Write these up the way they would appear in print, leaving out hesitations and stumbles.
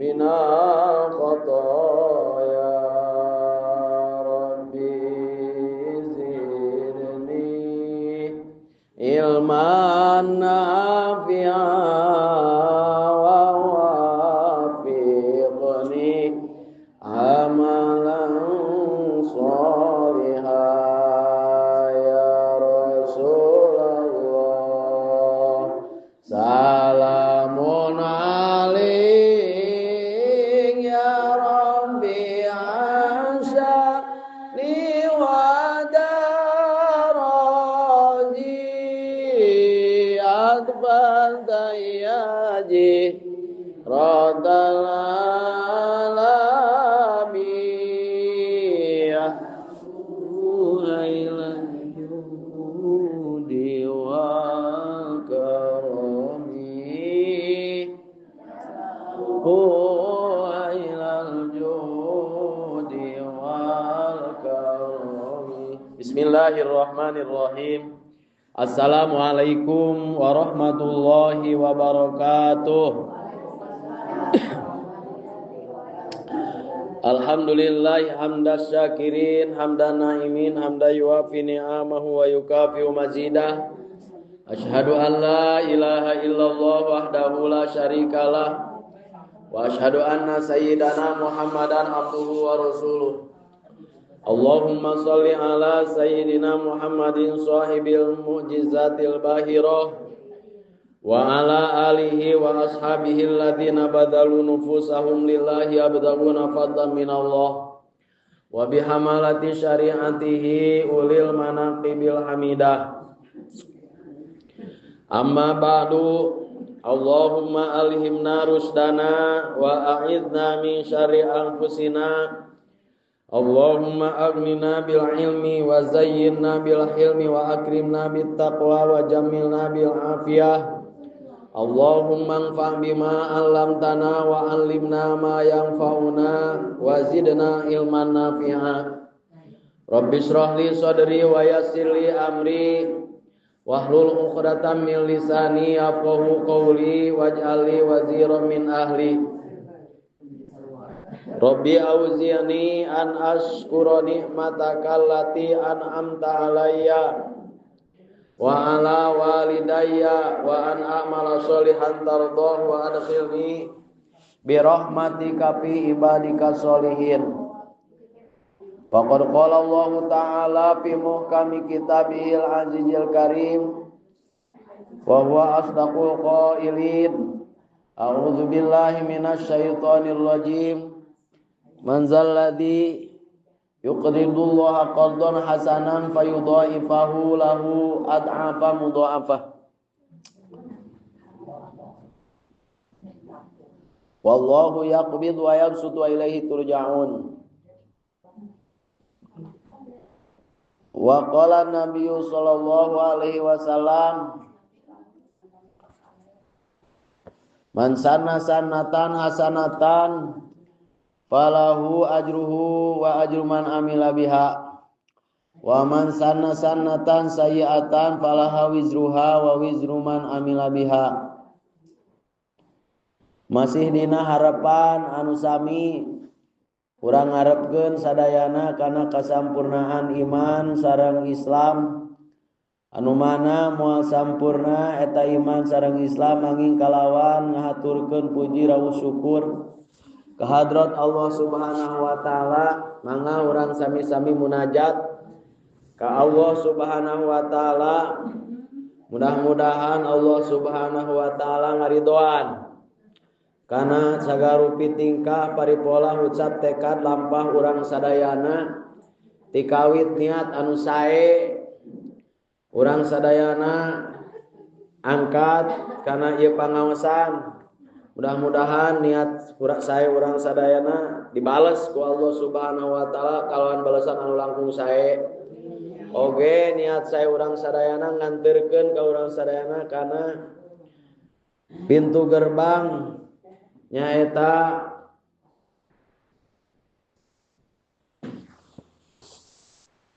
minal khotoya. Rabbi zidni ilman nafi'a wa wafiqni amalan sholihan ya Rasulullah. Salamun alaik ya Rabbi anshani wa daraji adban dayaji radal alami ilal judi wal karami huwa ilal judi wal karami. Bismillahirrahmanirrahim. Assalamualaikum warahmatullahi wabarakatuh. Alhamdulillah hamdas syakirin hamdan naimin hamda yuafi ni'amahu wa yukafi'u mazidah. Asyhadu an la ilaha illallah wahdahu la syarikalah wa asyhadu anna sayyidana Muhammadan abduhu wa rasuluh. Allahumma sholli ala sayyidina Muhammadin sahibil mu'jizatil bahirah wa ala alihi wa ashabihi alladziina badalu nufusahum lillahi yabtaguna fadlan minallah wa bihamalati syari'atihi ulil manaqibil hamidah. Amma ba'du. Allahumma alhimna rusdana wa a'idna min syarri anfusina. Allahumma aghnina bil ilmi wa zayyinna bil hilmi wa akrimna bit taqwa wa jammilna bil afiyah. Allahumma anfa' bima 'allamtana wa 'allimna ma yanfa'una wa zidna ilman nafi'a. Rabbi shrah li sadri wa yassir li amri wahlul 'uqdatam min lisani yafqahu qawli waj'al li waziran min ahli. Rabbi auzi'ni an ashkura ni'mataka allati an'amta 'alayya wa ala walidayya wa an a'mala sholihan tardah wa adkhilni bi rahmatika fi ibadika sholihin. Faqad qala Allahu ta'ala fi muhkami kitabihil azizil karim wa huwa asdaqul qailin. A'udzu billahi minasy syaithanir rajim. Man zal ladzi yuqridullaha qardan hasanan fayudha'ifahu lahu ad'afa mudha'afah. Wallahu yaqbidu wa yabsutu wa ilaihi turja'un. Wa qala nabiyyu sallallahu alaihi wasallam man sanna sannatan hasanatan falahu ajruhu wa ajru man amila biha wa man sanna sannatan sayyi'atan falaha wizruha wa wizru man amila biha. Masih dina harapan anu sami urang ngarepkeun sadayana kana kasampurnaan iman sareng Islam anu mana moal sampurna eta iman sareng Islam angin kalawan ngahaturkeun puji rawu syukur kehadrat Allah Subhanahu wa taala. Mangga urang sami-sami munajat ka Allah Subhanahu wa taala. Mudah-mudahan Allah Subhanahu wa taala ngaridoan kana sagarupi tingkah paripola ucap tekad lampah urang sadayana tikawit niat anu sae urang sadayana angkat kana ieu pangaosan. Mudah-mudahan niat sae urang sadayana dibales ku Allah Subhanahu wa taala kalawan balasan anu langkung sae. Oge niat sae urang sadayana nganterkeun ka urang sadayana kana pintu gerbang nyaeta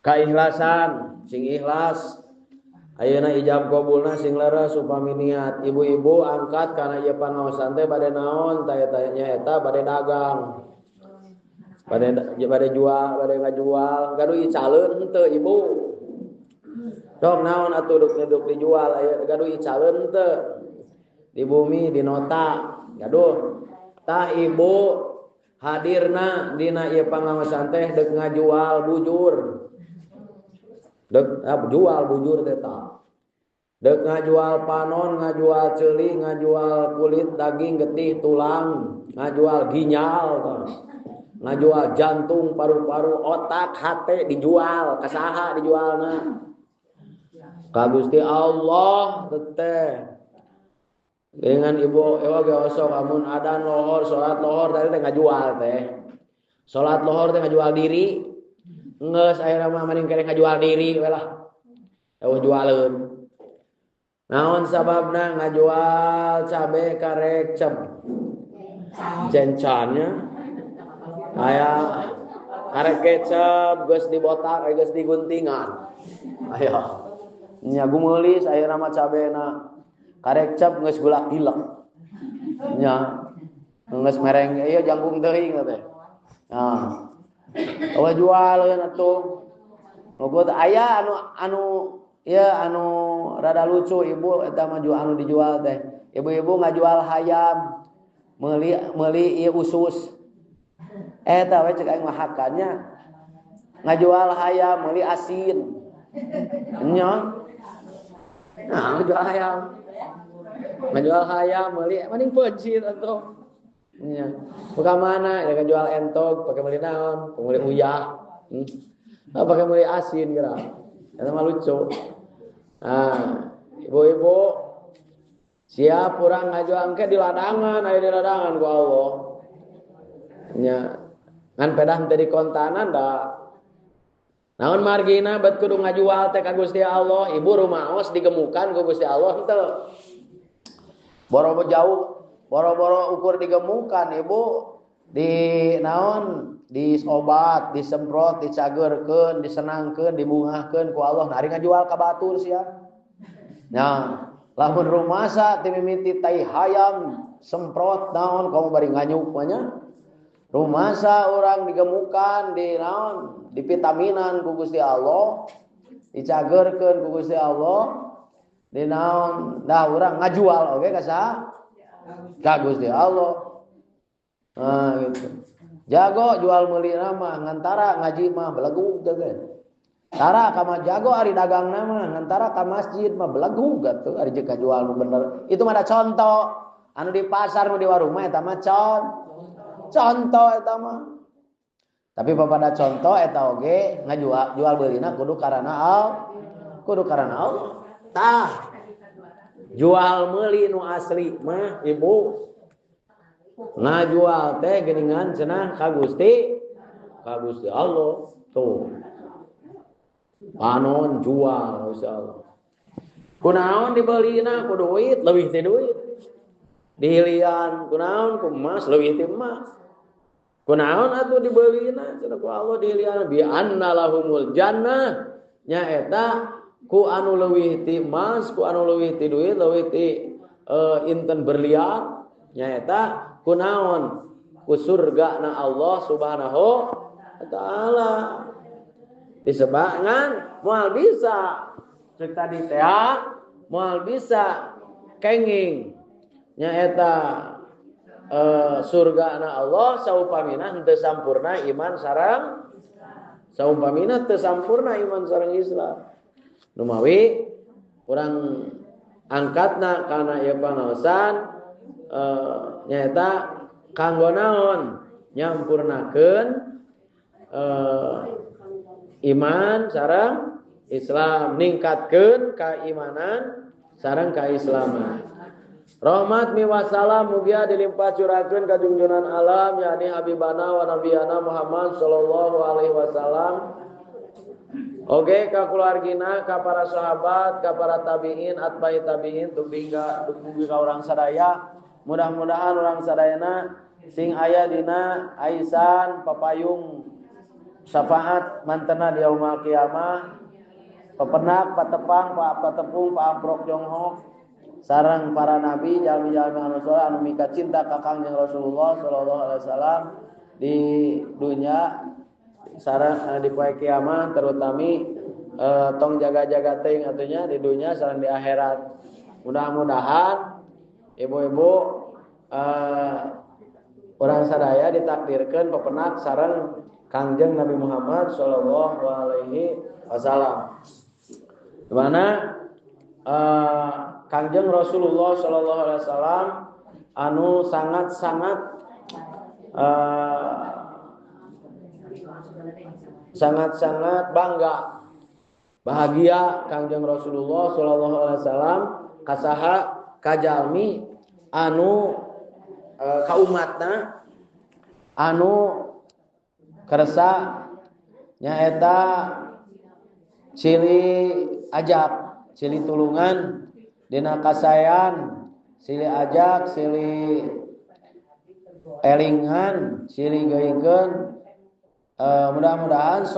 kaikhlasan, sing ikhlas Ayeuna ijab qabulna sing leres upami niat. Ibu-ibu angkat kana ieu pangaosan teh bade naon tah eta nya eta bade dagang. Bade jual, bade ngajual, gaduh icaleun henteu ibu. Dok naon atuh duk dijual aya gaduh icaleun henteu. Di bumi di nota gaduh. Tah ibu hadirna dina ieu pangaosan teh deuk ngajual bujur. Dek jual bujur teh tah. Dek ngajual panon, ngajual ceuli, ngajual kulit, daging, getih, tulang, ngajual ginjal tah. Ngajual jantung, paru-paru, otak, hate dijual, ka saha dijualna? Ka Gusti Allah teh. Dengan ibu ewa ge osok amun adan lohor, salat lohor tadi teh ngajual teh. Salat lohor teh ngajual diri. Geus ayeuna mah mending keneh ngajual diri we lah. Eueuh jualeun. Naon sababna ngajual cabe karek cep. Jencannya aya karek kecap geus dibotak geus diguntingan. Ayo. Nya gumeulis ayeuna mah cabena. Karek cep geus gulak gilek. Nya geus mereng ieu jangkung teuing teh. Nah. Eueuh jualeun atuh. Moga aya anu ieu anu rada lucu ibu eta mah anu dijual teh. Ibu-ibu ngajual hayam meuli ieu usus. Eta we cek aing mah hakannya. Ngajual hayam meuli asin. Nya. Nah, ngajual hayam. Ngajual hayam meuli mending peuncit atuh. Nya. Buka mana ya jual entog pakai meuli naon, meuli uyah. Nah, pakai meuli asin geura. Eta mah lucu. Nah, ibu-ibu siap urang ngajual engke di ladangan, aya di ladangan ku Allah. Nya. Ngan pedah teh di kontanan da. Naon margina bet kudu ngajual teh ka Gusti Allah, ibu rumaos digemukan ku Gusti Allah henteu. Boro-boro jauh, boro-boro ukur digemukan ibu di naon disobat, disemprot, dicagerkeun, disenangkeun, dibungahkeun ku Allah. Nah, ari ngajual ka batur sia. Nah, lamun rumasa ti mimiti tai hayam semprot naon kamu bari nganyuk mah nya. Rumasa orang digemukan di naon dipitaminan ku Gusti Allah, dicagerkeun ku Gusti Allah, di naon dah urang ngajual oge ka saha? Ka Gusti Allah. Nah gitu. Jago jual meuli mah ngantara ngaji mah belegug teh. Tara ka mah jago ari dagang mah ngantara ka masjid mah belegug atuh ari jeung kajual nu bener. Itu mah da contoh anu di pasar nu di warung mah eta mah contoh eta mah. Tapi papada contoh eta oge ngajual jual beulina kudu karana Allah. Kudu karana Allah. Tah jual meuli nu asli mah ibu ngajual teh geuningan cenah ka Gusti Allah tuh panon jual Gusti Allah kunaon dibelina ku duit leuwih ti duit dihilian kunaon ku emas leuwih ti emas kunaon atuh dibelina cenah ku Allah dihilian bi anna lahumul jannah nya eta ku anu leuwih ti emas ku anu leuwih ti duit leuwih ti inten berlian nyaeta kunaon ku surga na Allah Subhanahu wa taala disebangan moal bisa cek tadi teh moal bisa kenging nyaeta surga na Allah saupamina henteu sampurna iman sareng saumpamina teu sampurna iman sareng Islam. Numawi urang angkatna kana ieu pangaosan nyaeta kanggo naon nyampurnakeun iman sareng Islam, ningkatkeun keimanan sareng keislaman. Rahmat mi wassalam mugia dilimpah curahkeun ka junjungan alam yakni habibana wa nabiyana Muhammad sallallahu alaihi wasallam. Oke, ka keluargina, ka para sahabat, ka para tabiin, atbai tabiin, tunggu ka urang sadaya. Mudah-mudahan urang sadayana sing aya dina aisan papayung syafaat mantena di yaumul kiamah. Pepenak, patepang, patepung, paamprok jonghok sareng para nabi jalmi-jalmi anu soleh anu mika cinta ka Kangjeng Rasulullah sallallahu alaihi wasallam di dunya sareng di poe kiamat terutami tong jaga-jaga teuing atunya di dunya sareng di akhirat. Mudah-mudahan ibu-ibu urang sadaya ditakdirkeun pepenak sareng Kangjeng Nabi Muhammad sallallahu alaihi wasallam. Di mana Kangjeng Rasulullah sallallahu alaihi wasallam anu sangat-sangat sangat-sangat bangga bahagia Kangjeng Rasulullah sallallahu alaihi wasallam kasaha kajalmi anu ka umatna anu kersa nyaeta cili ajak cili tulungan dina kasayan silih ajak silih elingan silih geuingkeun. Mudah-mudahan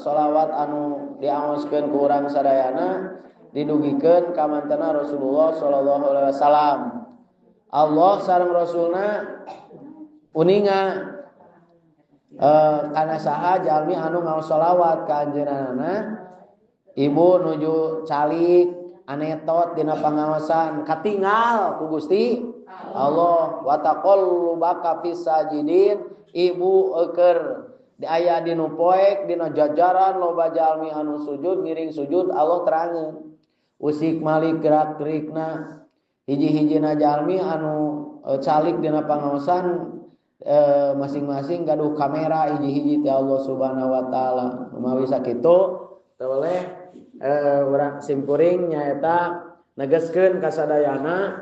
sholawat anu diangoskeun ku urang sadayana didugikeun ka mantena Rasulullah sallallahu alaihi wasallam. Allah sareng Rasulna uninga kana saha jalmi anu ngaos sholawat ka anjeunna. Ibu nuju calik anetot dina pangaosan katingal ku Gusti Allah wa taqallubaka fis sajidin. Ibu euker di aya dinu poek dina jajaran loba jalmi anu sujud ngiring sujud Allah terangeun usik malik gerak gerikna hiji-hijina jalmi anu calik dina pangaosan masing-masing gaduh kamera hiji-hiji teh Allah Subhanahu wa taala. Kumawi sakitu teu boleh urang simkuring nyaeta negeskeun kasadayana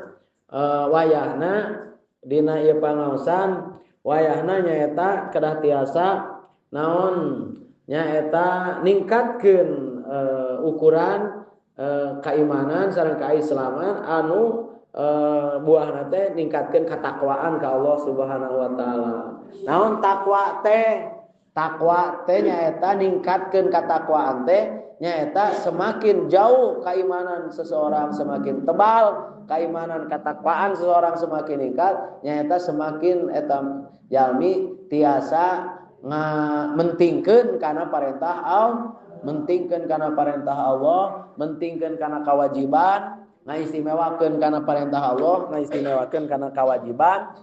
wayahna dina ieu pangaosan wayahna nyaeta kedah tiasa naon nyaeta ningkatkeun ukuran keimanan sareng keislaman anu buahna teh ningkatkeun katakwaan ka Allah Subhanahu wa taala. Naon takwa teh? Takwa teh nyaeta ningkatkeun katakwaan teh nyaeta semakin jauh keimanan seseorang semakin tebal keimanan katakwaan seseorang semakin ningkat nyaeta semakin eta jalmi tiasa mentingkeun kana parentah Allah, mentingkeun kana parentah Allah, mentingkeun kana kewajiban, ngaistimewakeun kana parentah Allah, ngaistimewakeun kana kewajiban.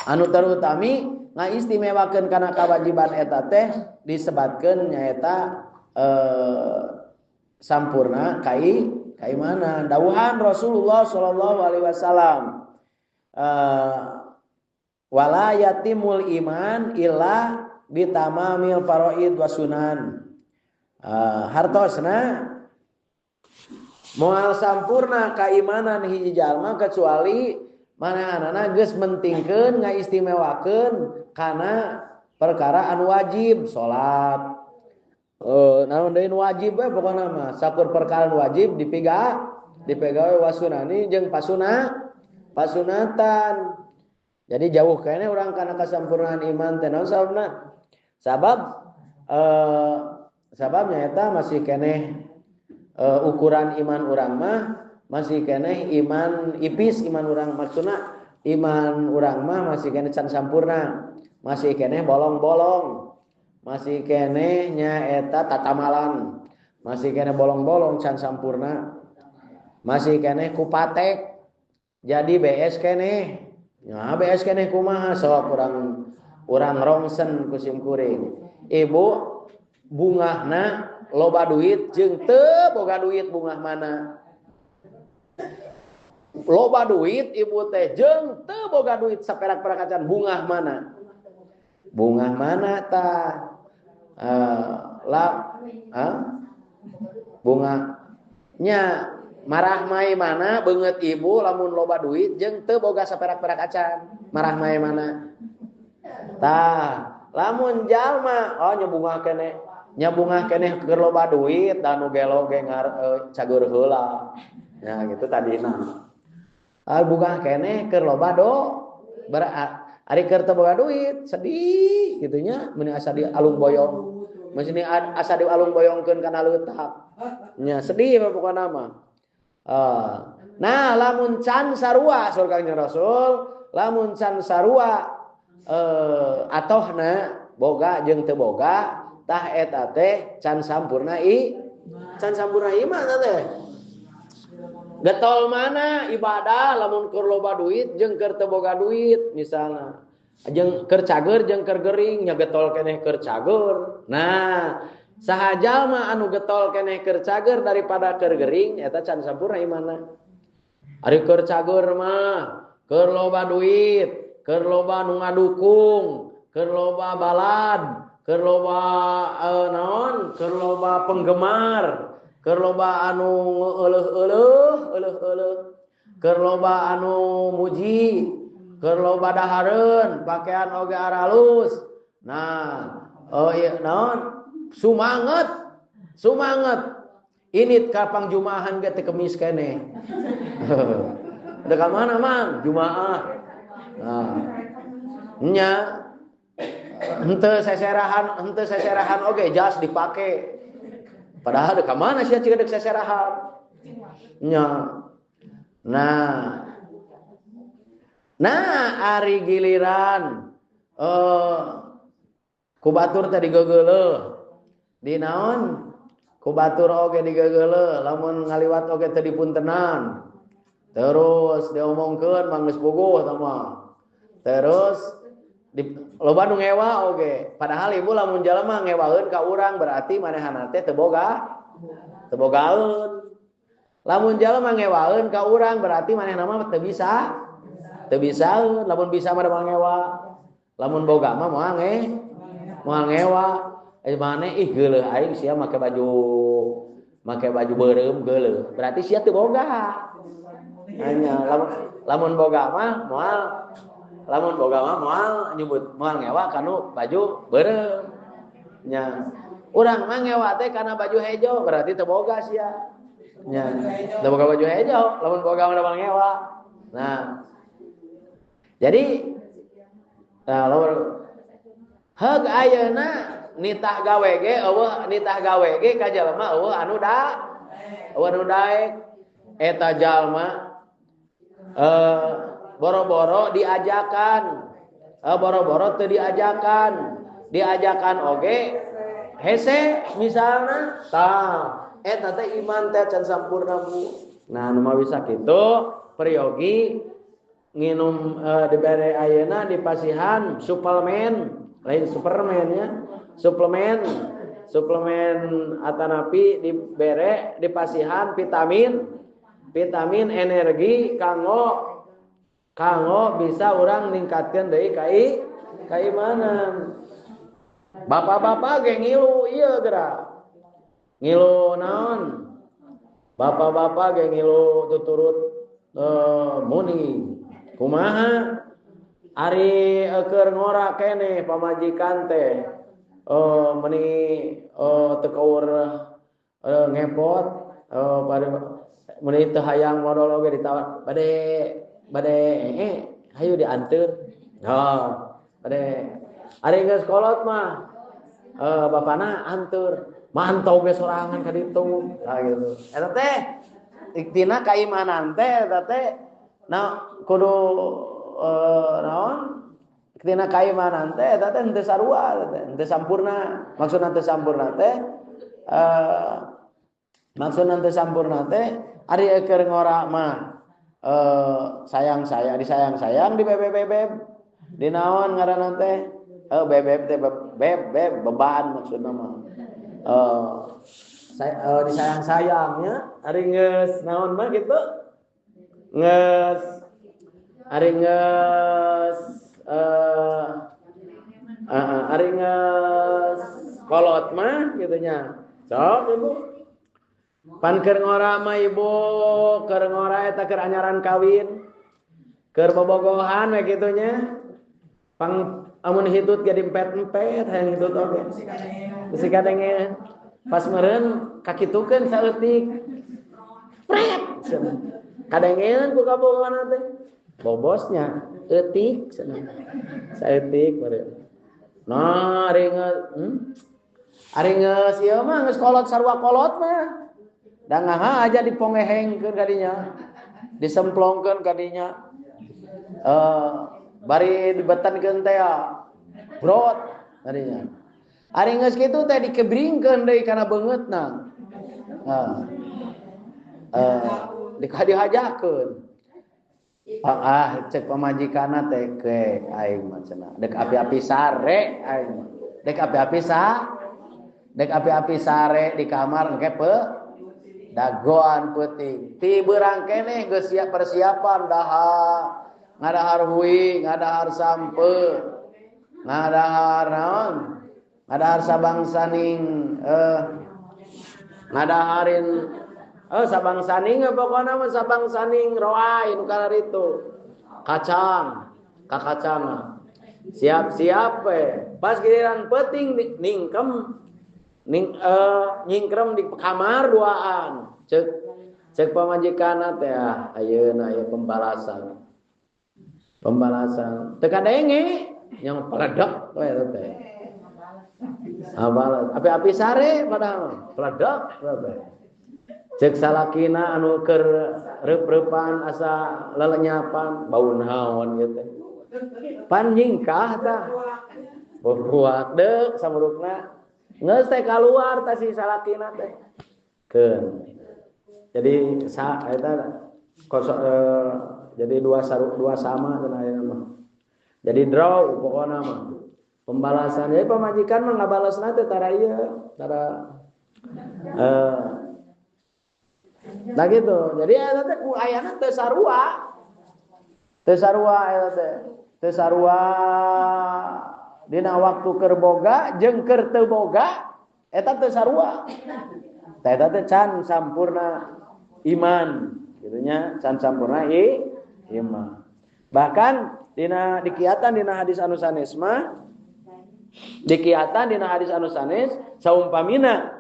Anu terutami ngaistimewakeun kana kewajiban eta teh disebatkeun nyaeta sampurna kaimanan. Dawuhan Rasulullah sallallahu alaihi wasallam wala yatimul iman illa bitamamil faraid wa sunan. Hartosna moal sampurna kaimanan hiji jalma kecuali manahanana geus mentingkeun ngaistimewakeun kana perkara anu wajib salat. Naon deui nu wajib we pokona mah sakur perkara nu wajib dipigawe wasunani jeung pasunatan. Jadi jauh kayaknya orang karena kesampurnaan iman teh naon sababna? Sabab sababnya eta masih keneh ukuran iman urang mah masih keneh iman ipis iman urang maksudna iman urang mah masih keneh can sampurna, masih keneh bolong-bolong, masih keneh nyaeta tatamalan, masih keneh bolong-bolong can sampurna, masih keneh kupatek jadi BS keneh. Ya BS keneh kumaha sok urang rongsen ku simkuring. Ibu bungahna loba duit jeung teu boga duit bungah mana? Loba duit ibu teh jeung teu boga duit saperak-perak acan bungah mana? Bungah mana tah? Bungahnya marah mai mana beungeut ibu lamun loba duit jeung teu boga saperak-perak acan marah mai mana tah lamun jalma oh nyabungah keneh keur loba duit da nu gelo ge cagur heula nya gitu tadina bungah keneh keur loba do ari keur teu boga duit sedih kitu nya mun asa di alung boyong Masih asa dialung boyongkeun kana leutak. Nya sedih pokona mah. Nah, lamun can sarua saur Kangjeng Rasul, lamun can sarua atohna boga jeung teu boga, tah eta teh can sampurna can sampurna iman teh. Getol mana ibadah lamun keur loba duit jeung keur teu boga duit misalna. Jeung keur cager jeung keur gering nya getol keneh keur cager. Nah, saha jalma anu getol keneh keur cager daripada keur gering eta can sampurna imanna. Ari keur cager mah keur loba duit, keur loba nu ngadukung, keur loba balad, keur loba naon, keur loba penggemar, keur loba anu euleuh-euleuh, euleuh-euleuh, keur loba anu muji, keur loba dahareun, pakaian oge aralus. Nah, oh iya naon? Sumanget, sumanget. Ini kapang jumahan ge teu kemis keneh. Udah ka mana, Mang? Jumaah. Nah. Nya henteu seserahan oge jas dipake. Padahal ka mana sia cik deuk seserahan. Nya. Nah. Nah, ari giliran ku batur teh digegeuleuh. Di naon? Ku batur oge digegeuleuh, lamun ngaliwat oge teu dipuntenan. Terus diomongkeun mah geus puguh tah mah. Terus di loba nu ngewa oge. Padahal ibu lamun jalma ngewaeun ka urang berarti manehna teh teu boga, teu bogaeun. Lamun jalma ngewaeun ka urang berarti manehna mah teu bisa. Teu bisaeun, lamun bisa mah moal ngewa. Lamun boga mah moal moal ngewa. Eh maneh ih geuleuh aing sia make baju beureum geuleuh. Berarti sia teu boga. Hanya lamun boga mah moal, lamun boga mah moal nyebut moal ngewa kanu baju beureum. Nya. Urang mah ngewa teh kana baju hejo berarti teu boga sia. Nya. Teu boga baju hejo, lamun boga mah moal ngewa. Nah. Jadi nah, heug ayeuna nitah gawe ge eueuh nitah gawe ge ka jalma eueuh anu da eueuh anu daek eta jalma boro-boro diajakan, boro-boro teu diajakan, diajakan oge hese misalna tah eta teh iman teh can sampurna Bu. Nah, nu mah bisa kitu peryogi nginum dibere ayeuna dipasihan suplemen, lain superman ya, suplemen atanapi dibere dipasihan vitamin energi kanggo bisa orang ningkatkeun deui keimanan. Bapak-bapak ge ngilu ieu geura. Ngilu naon? Bapak-bapak ge ngilu tuturut muni. Kumaha? Ari keur ngora keneh pamajikan teh meni teu kaur ngepot bade meni teu hayang modol oge ditawar bade bade hayu dianteur. Oh, bade ari geus kolot mah bapana anteur mantau ge sorangan ka ditu. Nah gitu. Eta teh tina kaimanan teh eta teh nah kudu naon tina kaimanan teh eta teh henteu sarua teh henteu sampurna. Maksudna teu sampurna teh maksudna teu sampurna teh ari keur ngora mah sayang-sayang disayang-sayang di bebeb di naon ngaranna teh bebeb teh beb beban maksudna mah disayang-sayangnya ari geus naon mah kitu geus ari geus ari geus kolot mah kitu nya. Sok ibu pan keur ngora mah ibu keur ngora eta keur anyaran kawin keur bobogohan we kitu nya. Pang amun hitut ge diempet-empet hayang hitut oge. Bisi kadenge pas meureun kakitukeun saeutik. Pret cenah. Kadengeun ku kabogohana teh. Bobosnya eutik cenah. Saeutik meureun. Nah, ari Ari geus ieu mah geus kolot sarua kolot mah. Da ngaha aja dipongehengkeun kadinya. Disemplongkeun kadinya. Bari dibetankeun teh brot kadinya. Ari geus kitu teh dikebringkeun deui kana beungeutna. Dihajakeun. Cek pamajikanna teh ke aing mah cenah. Dek api-api sare aing mah. Dek api-api sare di kamar engke pe dagoan peuting. Ti beurang keneh geus siap persiapan dahar, ngadahar hui, ngadahar sampe, ngadahar naon? Ngadahar sabangsaning ngadaharin sabangsaning pokona mah sabangsaning roai nu kararitu. Kacang, kakacang. Siap-siap we. Pas giliran peuting ningkem nyingkrem di kamar duaan. Cek pamajikanna teh ayeuna aya pembalasan. Pembalasan. Teu kadenge yang peledak we eta teh. Abalas. Api-api sare padahal peledak we. Cek salakina anu keur reup-reupan asa lelenyapan bau naon ieu teh. Pan nyingkah tah. Buak deuk samurukna. Geus teh kaluar tah si salakina teh. Keun. Jadi sa eta kosok jadi dua sama cenah ayeuna mah. Jadi draw pokona mah. Pembalasan jadi pamajikan mah ngabalesna teh tara ieu, tara nah gitu. Jadi eta teh ku ayana teu sarua. Teu sarua eta teh. Teu sarua dina waktu keur boga jeung keur teu boga eta teu sarua. Tah eta teh can sampurna iman gitu nya, can sampurna iman. Bahkan dina dikiatan dina hadis anu sanes mah dikiatan dina hadis anu sanes saumpamina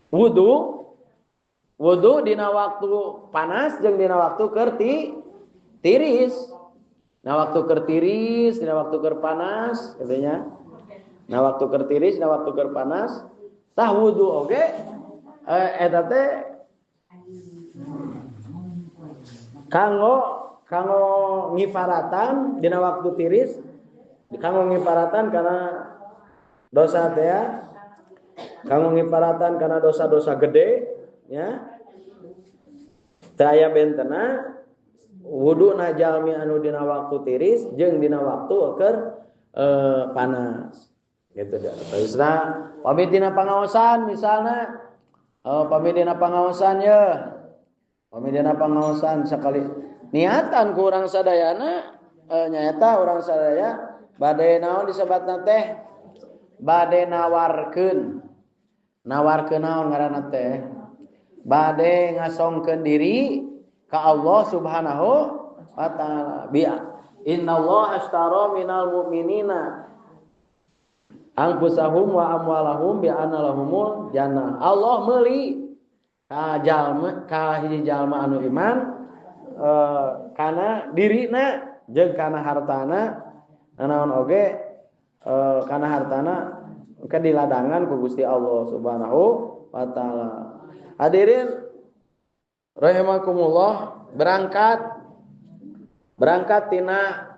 wudu dina waktu panas jeung dina waktu keur tiris. Dina waktu keur tiris, dina waktu keur panas kitu nya. Dina waktu keur tiris, dina waktu keur panas, tah wudu oge eta teh kanggo ngifaratan dina waktu tiris, kanggo ngifaratan kana dosa teh ya. Kanggo ngiparatan karena dosa-dosa gede ya. Teu aya bentena wuduna jalmi anu dina waktu tiris jeung dina waktu keur panas gitu dah. Terusna pamit dina pangaosan misalna pamit dina pangaosan ye. Pamit dina pangaosan sakali niatan ku urang sadayana nyaeta urang sadaya bade naon disebatna teh bade nawarkeun. Nawarkeun naon ngaranna teh? Bade ngasongkeun diri ka Allah Subhanahu wa taala. Bi innallaha ashtara minal mu'minina anfusahum wa amwalahum bi anna lahumul jannah. Allah meuli ka jalma ka hiji jalma anu iman kana dirina jeung kana hartana naon oge kana hartana ke di ladangan ku Gusti Allah Subhanahu wa taala. Hadirin rahimakumullah, berangkat tina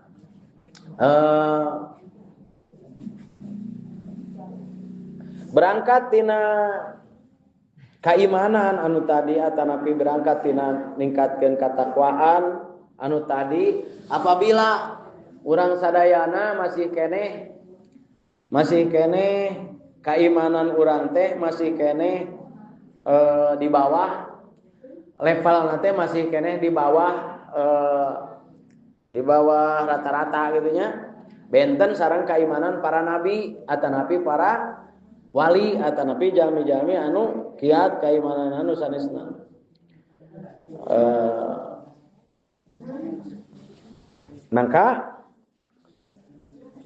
berangkat tina keimanan anu tadi atanapi berangkat tina ningkatkeun katakwaan anu tadi apabila urang sadayana masih keneh keimanan urang teh masih keneh di bawah level nanti masih keneh di bawah rata-rata gitu nya. Benten sareng keimanan para nabi atanapi para wali atanapi jalmi-jalmi anu kiat keimanan anu sanesna. Nangka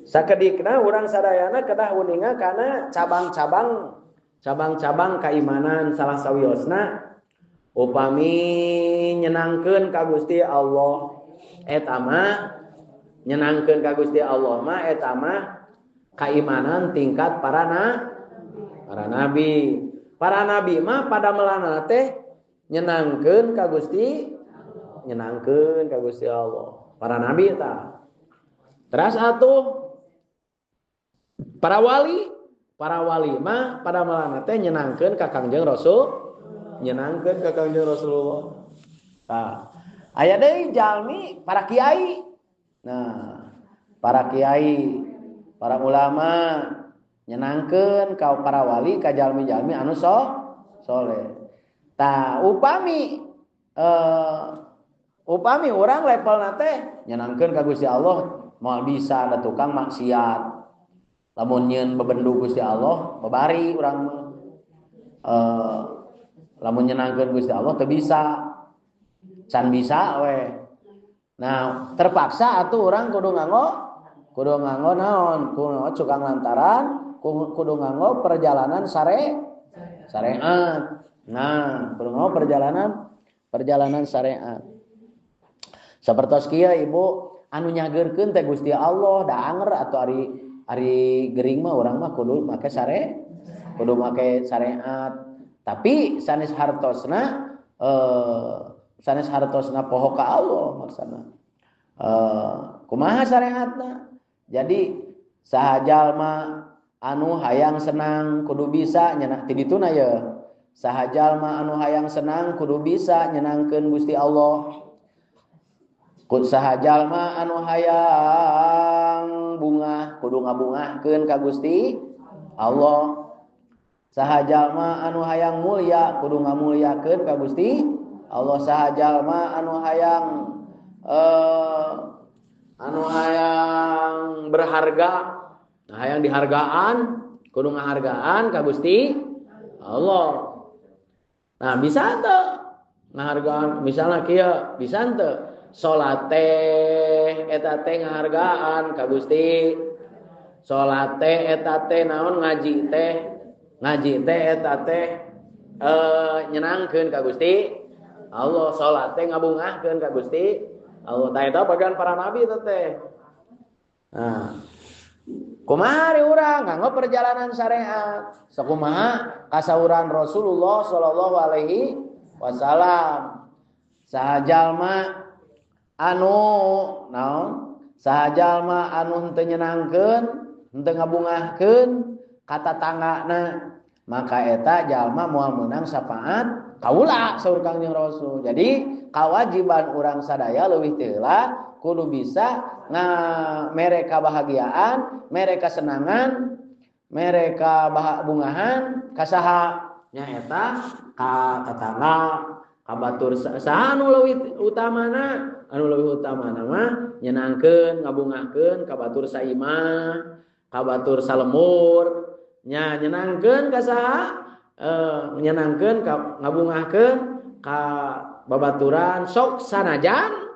sakedikna urang sadayana kedah uninga kana cabang-cabang keimanan salah sawiosna upami nyenangkeun ka Gusti Allah eta mah Nyenangkeun ka Gusti Allah mah eta mah keimanan tingkat para nabi. Para nabi mah pada melana teh nyenangkeun ka Gusti, nyenangkeun ka Gusti Allah. Para nabi eta. Terus atuh para wali mah pada melana teh nyenangkeun ka Kangjeng Rasul, nyenangkeun ka Kangjeng Rasulullah. Tah, aya deui jalmi para kiai. Nah, para kiai, para ulama nyenangkeun ka para wali ka jalmi-jalmi anu soleh. Tah, upami upami urang levelna teh nyenangkeun ka Gusti Allah moal bisa da tukang maksiat. Lamun nyeun bebendu Gusti Allah babari urang mah. Lamun nyenangkeun Gusti Allah teu bisa. Can bisa we. Nah, terpaksa atuh urang kudu nganggo naon? Kudu nganggo cukang lantaran, kudu nganggo perjalanan syariat. Nah, kudu nganggo perjalanan syariat. Sapertos kieu ibu anu nyageurkeun teh Gusti Allah da anger atuh ari gering mah urang mah kudu make kudu make syariat. Tapi sanes hartosna sanes hartosna poho ka Allah maksana. Kumaha syariatna? Jadi saha jalma anu hayang senang kudu bisa nyenang ti dituna ye. Saha jalma anu hayang senang kudu bisa nyenangkeun Gusti Allah. Saha jalma anu hayang bungah kudu ngabungahkeun ka Gusti Allah. Saha jalma anu hayang mulia kudu ngamulyakeun ka Gusti Allah. Saha jalma anu hayang berharga, hayang dihargaan kudu ngahargaan ka Gusti Allah. Nah, bisa teu ngahargaan misalna kieu, bisa teu salat teh eta teh ngahargaan ka Gusti. Salat teh eta teh naon ngaji teh eta teh nyenangkeun ka Gusti Allah. Salat teh ngabungahkeun ka Gusti Allah. Tah eta bagian para nabi eta teh. Nah, kumaha urang nganggo perjalanan syariat sakumaha kasauran Rasulullah sallallahu alaihi wasallam. Saha jalma anu naon? Saha jalma anu henteu nyenangkeun, henteu ngabungahkeun ka tatanggana, maka eta jalma moal meunang syafaat kaula saur Kangjeng Rasul. Jadi kewajiban urang sadaya leuwih teu heula kudu bisa mere kabahagiaan, mere kasenangan, mere kabungahan ka saha? Nyaeta ka tetangga, ka batur. Saha anu leuwih utamana? Anu leuwih utamana mah nyenangkeun, ngabungahkeun ka batur saimah, ka batur salemur. Nya nyenangkeun ka saha? Nyenangkeun ka ngabungahkeun ka babaturan sok sanajan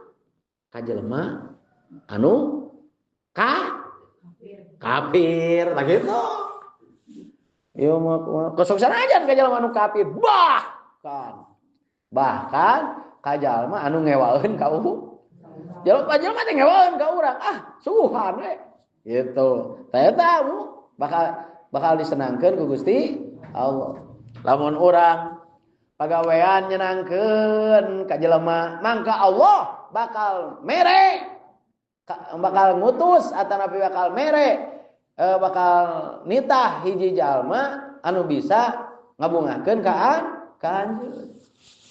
ka jelema anu ka kafir tah kitu. Ieu mah sok sanajan ka jelema anu kafir, bahkan ka jalma anu ngewaeun ka jelema teh ngewaeun ka urang, ah suguhan we gitu. Tah eta bakal disenangkeun ku Gusti Allah. Lamun urang pagawean nyenangkeun ka jelema, mangka Allah bakal mere, bakal ngutus atanapi bakal mere, bakal nitah hiji jalma anu bisa ngabungahkeun ka anjeun.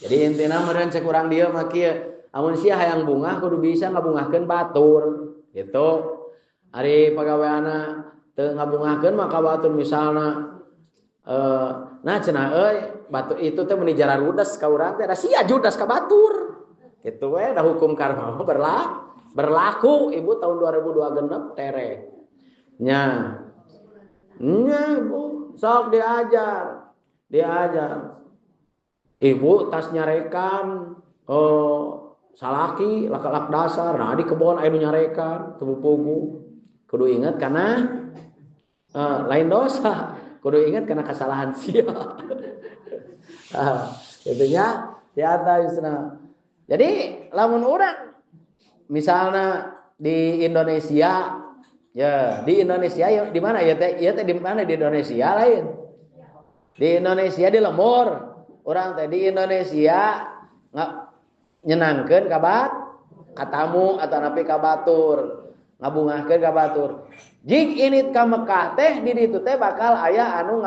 Jadi intina meureun cek urang dieu mah kieu, amun sia hayang bungah kudu bisa ngabungahkeun batur gitu. Ari pagaweanna teu ngabungahkeun maka batur misalna nah cenah euy batur itu teh meuni jararudas ka urang teh da sia judas ka batur. Kitu we da hukum karma berlaku ibu tahun 2002 genep tere. Nya. Nya Bu, sok diajar. Diajar. Ibu tas nyarekan salaki lak-lak dasar, nah di kebon aya nu nyarekan teu pugu. Kudu ingat karena lain dosa, kudu ingat karena kesalahan sia. Itunya di atas. Jadi lamun urang misalnya di Indonesia ya, di Indonesia ya, di mana ya teh? Ieu teh di mana di Indonesia lain. Di Indonesia di lembur. Urang teh di Indonesia nyenangkeun ka katamu atau napi ka batur, ngabungahkeun ka batur. Jig init ka Mekah teh di ditu teh bakal aya anu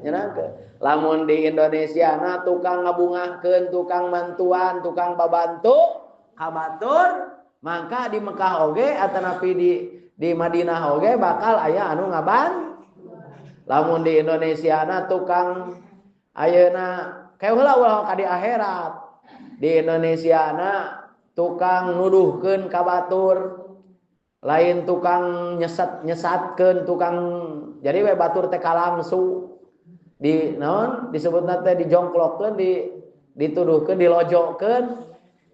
nyenangkeun. Lamun di Indonesia na tukang ngabungahkeun, tukang mantuan, tukang babantu ka batur, maka di Mekah oge atanapi di Madinah oge bakal aya anu ngaban. Lamun di Indonesia na tukang ayeuna keula ulah ka di akhirat. Di Indonesia na tukang nuduhkeun ka batur, lain tukang nyesatkeun, tukang jadi we batur teh kalangsu di naon disebutna teh dijongklokkeun, dituduhkeun, dilojokkeun.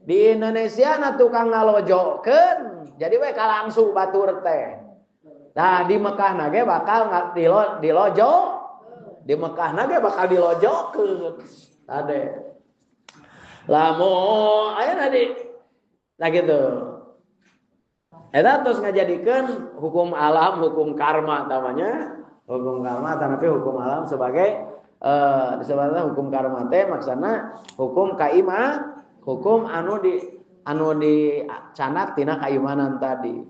Di Indonesia na tukang ngalojokeun, jadi we kalangsu batur teh. Nah di Mekah na ge bakal dilojo, di Mekah na ge bakal dilojokeun. Tade. Lamun aya di nah gitu. Eta terus ngajadikeun hukum alam, hukum karma namanya, hukum karma tapi hukum alam sebagai disebutna hukum karma teh maksana hukum kaima, hukum anu di canak tina kaimanan tadi.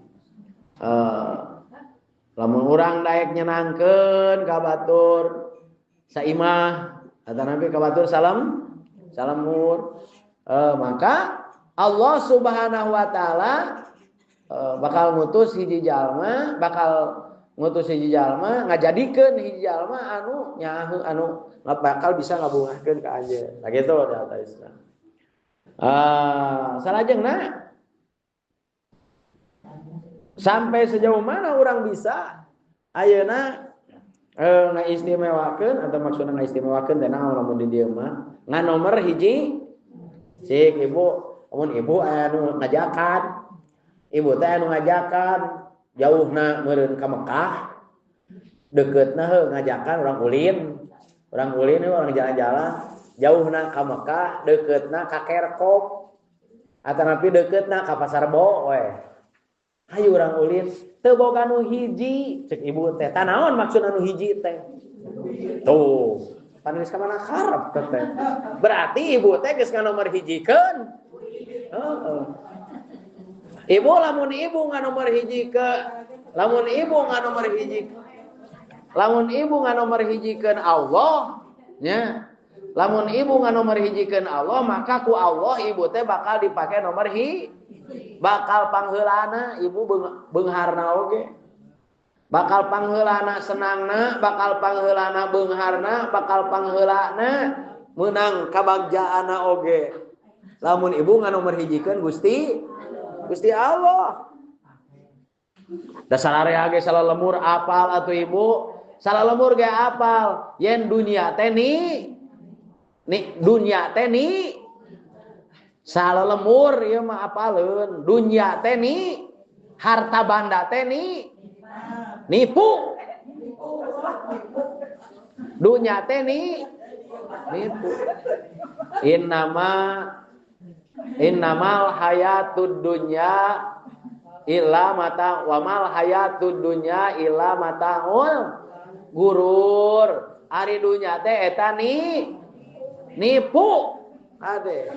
Lamun urang daek nyenangkeun ka batur saimah atanapi ka batur salamur, maka Allah Subhanahu wa taala bakal ngutus hiji jalma, ngajadikeun hiji jalma anu nyaho anu bakal bisa ngabungahkeun ka anjeun. Nah kitu data Islam. Salajengna sampai sejauh mana orang bisa ayeuna ngaistimewakeun atau maksudna ngaistimewakeun teh naon lamun di dieu mah ngan nomor hiji cik ibu, lamun ibu anu ngajakan, ibu teh anu ngajakan jauhna meureun ka Mekah, dekeutna heuh ngajakan urang ulin orang jalan-jalan, jauhna ka Mekah, dekeutna ka Kerkop atanapi dekeutna ka Pasar Bo we. Hayu urang ulin teu boga nu hiji cek ibu teh. Tah naon maksud anu hiji teh? Tuh, panulis ka mana karep teh. Berarti ibu teh geus nganomor hijikeun. Heeh. Ibu lamun ibu nganomor hiji ke, lamun ibu nganomor hiji, lamun ibu nganomor hijikeun Allah nya. Lamun ibu nganomor hijikeun Allah, maka ku Allah ibu teh bakal dipake nomor hiji. Bakal pangheulana ibu beungharna oge. Bakal pangheulana senangna, bakal pangheulana beungharna, bakal pangheulana meunang kabagjaana oge. Lamun ibu nganomor hijikeun Gusti Allah. Dasar area ge salah lemur apal atuh ibu, salah lemur ge apal. Yen dunia teh ni dunia teh ni salah lemur ieu mah apaleun. Dunia teh ni harta banda teh ni nipu. Dunia teh ni nipu. Innamal hayatud dunya illa mata wa mal hayatud dunya illa mataul gurur. Ari dunya teh eta ni nipu. Ade.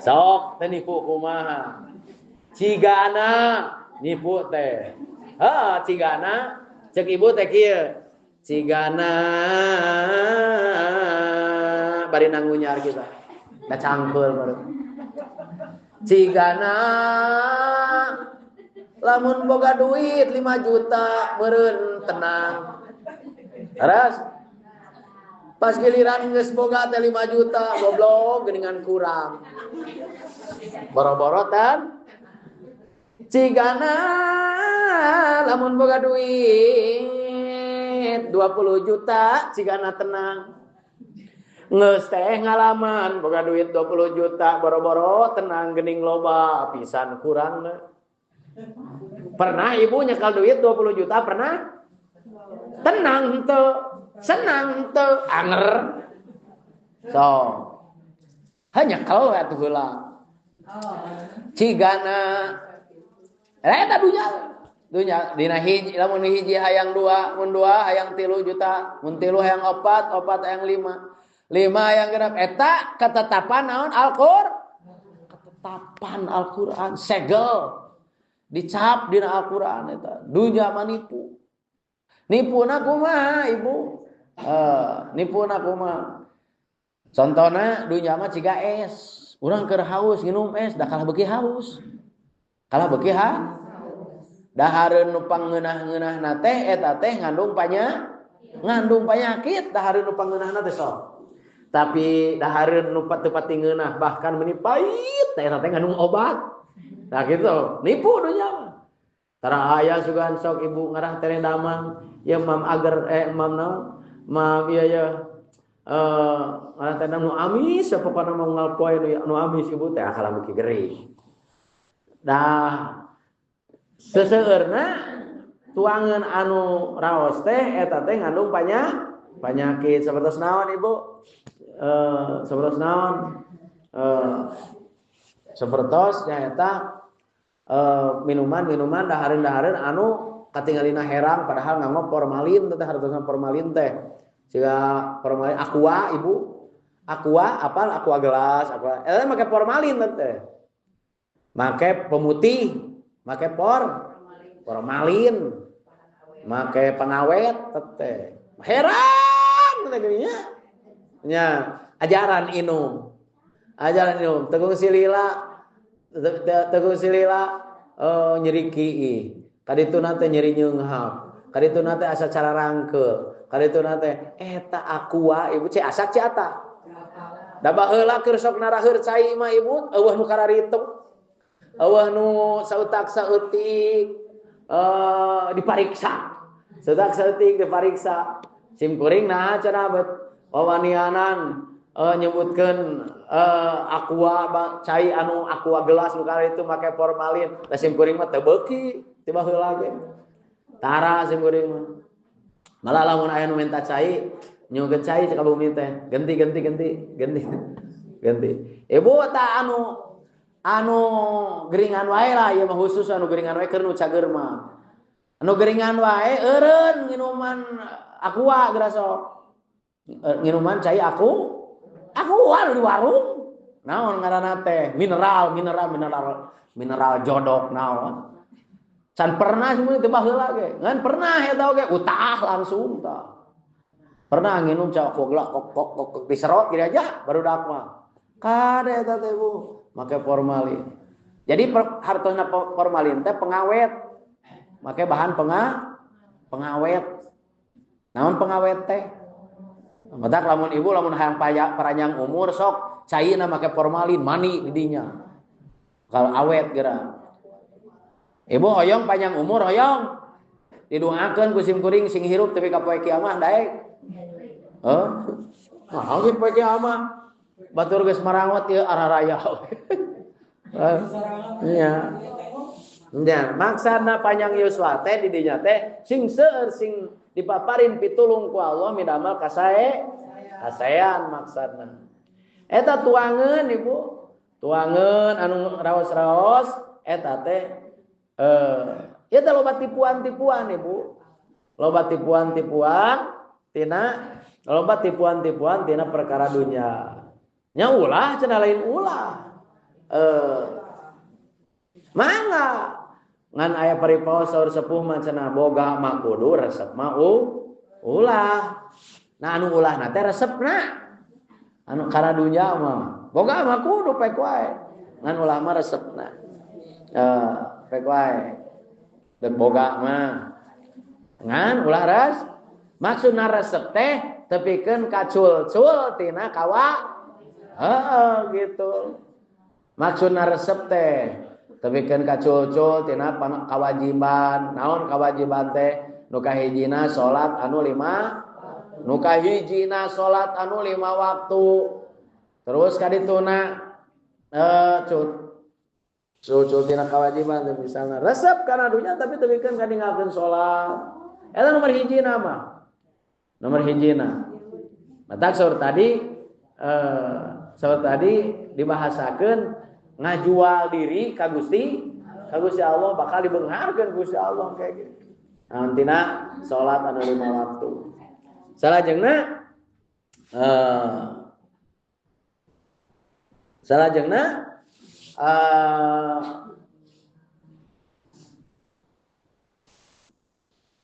Sok teh nipu kumaha? Cigana nipu teh. Heuh, cigana cek ibu teh kieu. Cigana bari nangunyar kita. Da cangkeul baru. Cigana lamun boga duit 5 juta meureun tenang. Terus pas giliran geus boga teh 5 juta goblok geuningan kurang. Boro-boro tan cigana lamun boga duit 20 juta cigana tenang. Geus teh ngalaman boga duit 20 juta boro-boro tenang geuning loba pisan kurangna. Pernah ibu nyekal duit 20 juta pernah? Tenang henteu, senang henteu, anger. So. Hanya kalau atuh heula. Cigana eta dunya. Dunya dina hiji lamun hiji hayang 2, mun 2 hayang 3 juta, mun 3 hayang 4, 4 hayang 5. 5 hayang genep eta ketetapan naon Al-Qur'an. Ketetapan Al-Qur'an segel dicap dina Al-Qur'an eta. Dunya manipu. Nipuna kumaha ibu? Nipuna kumaha? Contohna dunya mah ciga es. Urang keur haus nginum es da kalah beuki haus. Kalah beuki ha? Dahareun nu pangeunah-ngeunahna teh eta teh ngandung penyakit dahareun nu pangeunahna teh sok. Tapi dahareun nu teu pati ngeunah bahkan meuni pait teh eta teh ngandung obat. Nah gitu, nipu dunya mah. Tara aya sugan sok ibu ngarah tereh damang, ya mam agar mam naon? Mam ieu ya ngarah teh nu amis pokona mah unggal poe nu amis ibu teh kalah beuki gering. Dah seseueurna tuangan anu raos teh eta teh ngandung penyakit sapertos naon ibu? Sapertos naon? Sapertos nyaeta minuman-minuman dahareun-dahareun anu katingalina herang padahal nganggo formalin teh hartosna formalin teh. Siga formalin aqua ibu. Aqua apal aqua gelas aqua eta make formalin teh. Make pemutih, make formalin, make pengawet teh. Herang teh nya. Nya ajaran inum. Ajaran inum tegung silila nyeri kiih. Kadituna teh nyeri nyeunghap. Kadituna teh asa cara rangke. Kadituna teh eta aqua ibu ce asak ce ata. Da baheula keur sok naraheur cai mah ibu eueuh nu kararitu. Eueuh nu sautak saeutik dipariksa. Sautak saeutik dipariksa. Sim kuring naha cenah bet wawanianan nyebutkeun aqua cai anu aqua gelas nu itu make formalin. Da sim kuring mah teu beuki ti baheula ge. Tara sim kuring mah. Malah lamun aya nu minta cai, nyugeun cai ka bumi teh. Ganti ganti ganti ganti. Ganti. Ibu ta anu geringan wae lah ieu mah khusus anu geringan wae keur nu cager mah. Anu geringan wae eureun nginuman aqua geura sok. Nginuman cai aku aqua di warung. Naon ngaranna teh? Mineral mineral mineral mineral jodok naon. Can pernah semua teu baheula ge. Ngan pernah eta oge utah langsung tah. Pernah nginum cai aqua gelas kok kok kok diserot gini aja barudak mah. Kade eta teh Bu. Make formalin. Jadi hartosna formalin teh pengawet. Make bahan pengawet. Naon pengawet teh? Matak lamun ibu lamun hayang paranjang umur sok caina make formalin mani di dinya. Kalau awet geura. Ibu hoyong panjang umur hoyong. Didoakeun ku sim kuring sing hirup tepi ka poe kiamah daek. Heuh. Nah, ge poe kiamah. Batur geus marangot ieu araraya. Nya. Nya, maksana panjang yuswa teh di dinya teh sing seueur sing dipaparin pitulung ku Allah midamel kasae kasaean maksana. Eta tuangeun ibu, tuangeun anu raos-raos eta teh ieu teh loba tipuan-tipuan ibu. Loba tipuan-tipuan tina loba tipuan-tipuan tina perkara dunya. Nya ulah cenah lain ulah. Mangga ngan aya paripaos saur sepuh mah cenah boga mah kudu resep mah ulah. Nah anu ulahna teh resepna. Anu kana dunya mah boga mah kudu pek wae. Ngan ulah mah resepna. Pek wae. Dek boga mah. Ngan ulah res maksudna resep teh tepikeun kacul-cul tina kawa. Heeh gitu. Maksudna resep teh tepikeun kacul-cul tina kawajiban. Naon kawajiban teh? Nu kahijina salat anu 5, nu kahijina salat anu 5 waktu. Terus kadituna cul tina kawajiban teh misalna resep kana dunya tapi tepikeun ka ninggalkeun salat. Eta nomor hijina mah. Nomor hijina. Matak saur tadi dibahasakeun Ngajual diri ka Gusti Allah bakal dibeungharkeun Gusti Allah kayak gitu. Nantina salat anu 5 waktu. Salajengna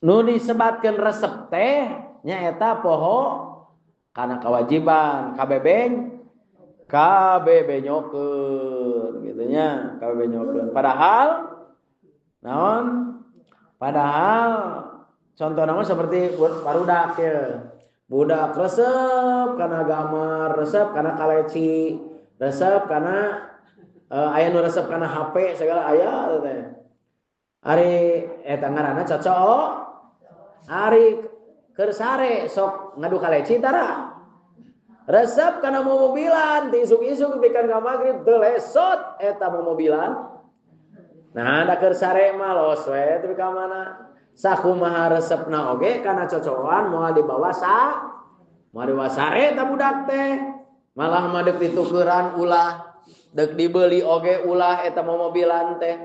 nu disebatkeun resep teh nyaeta poho kana kewajiban KB benyokeun gitu nya, KB benyokeun. Padahal naon? Padahal contoh nama seperti barudak ya. Budak resep kana gambar, resep kana kaleci, resep kana aya nu resep kana HP segala aya teh. Ari eta ngaranna cocok. Ari keur sare sok ngadu kaleci tara. Resep kana momobilan, ti isuk-isuk pikeun ka magrib teu lesot eta momobilan. Nah, da keur sare mah los we teu ka mana. Sakumaha resepna oge kana cocokan moal dibawa sa, moal dibawa sare eta budak teh. Malah mah deuk ditukeran ulah, deuk dibeli oge ulah eta momobilan teh.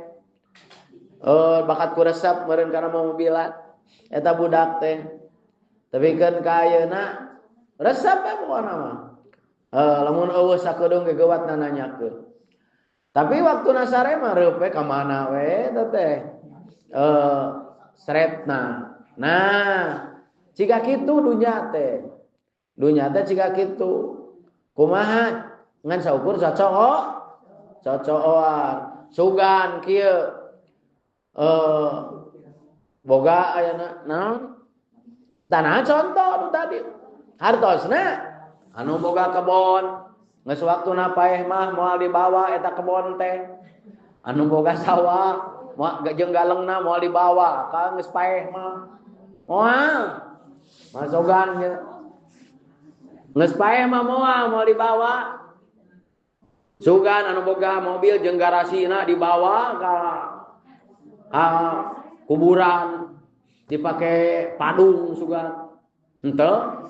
Bakat ku resep meureun kana momobilan eta budak teh. Tapi kan ka ayeuna resep we pokona mah. Lamun eueuh sakedeung ge geuwat nananyakeun. Tapi waktu nasare mah reup we ka mana we eta teh. Sretna. Nah, jika kitu dunya teh. Dunya teh jika kitu. Kumaha ngan saukur cocok cocokan. Sugan kieu. Boga ayana naon? Tanah contoh nu tadi. Hartosna anu boga kebon geus waktuna paeh mah moal dibawa eta kebon teh. Anu boga sawah moal jeung galengna moal dibawa ka geus paeh mah. Moal. Masogan geus paeh mah moal dibawa. Sugan anu boga mobil jeung garasina dibawa ka kuburan dipake padung sugan. Henteu.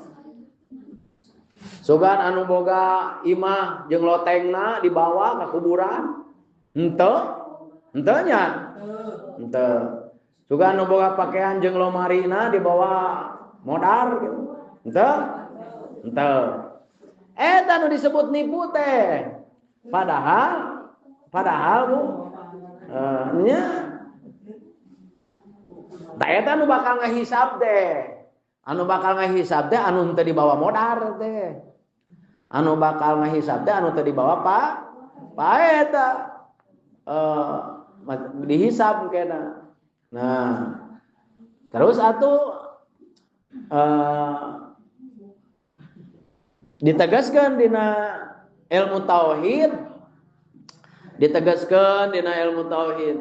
Sugan anu boga imah jeung lotengna dibawa ka kuburan. Henteu. Henteu nya. Henteu. Sugan anu boga pakaian jeung lomarina dibawa modar gitu. Henteu. Henteu. Eta nu disebut nipu teh. Padahal bu nya tah eta nu bakal ngahisab teh. Anu bakal ngahisab teh anu henteu dibawa modar teh. Anu bakal ngahisab teh anu teu dibawa pa eta dihisab kena. Nah, terus atuh ditegaskan dina ilmu tauhid, ditegaskan dina ilmu tauhid.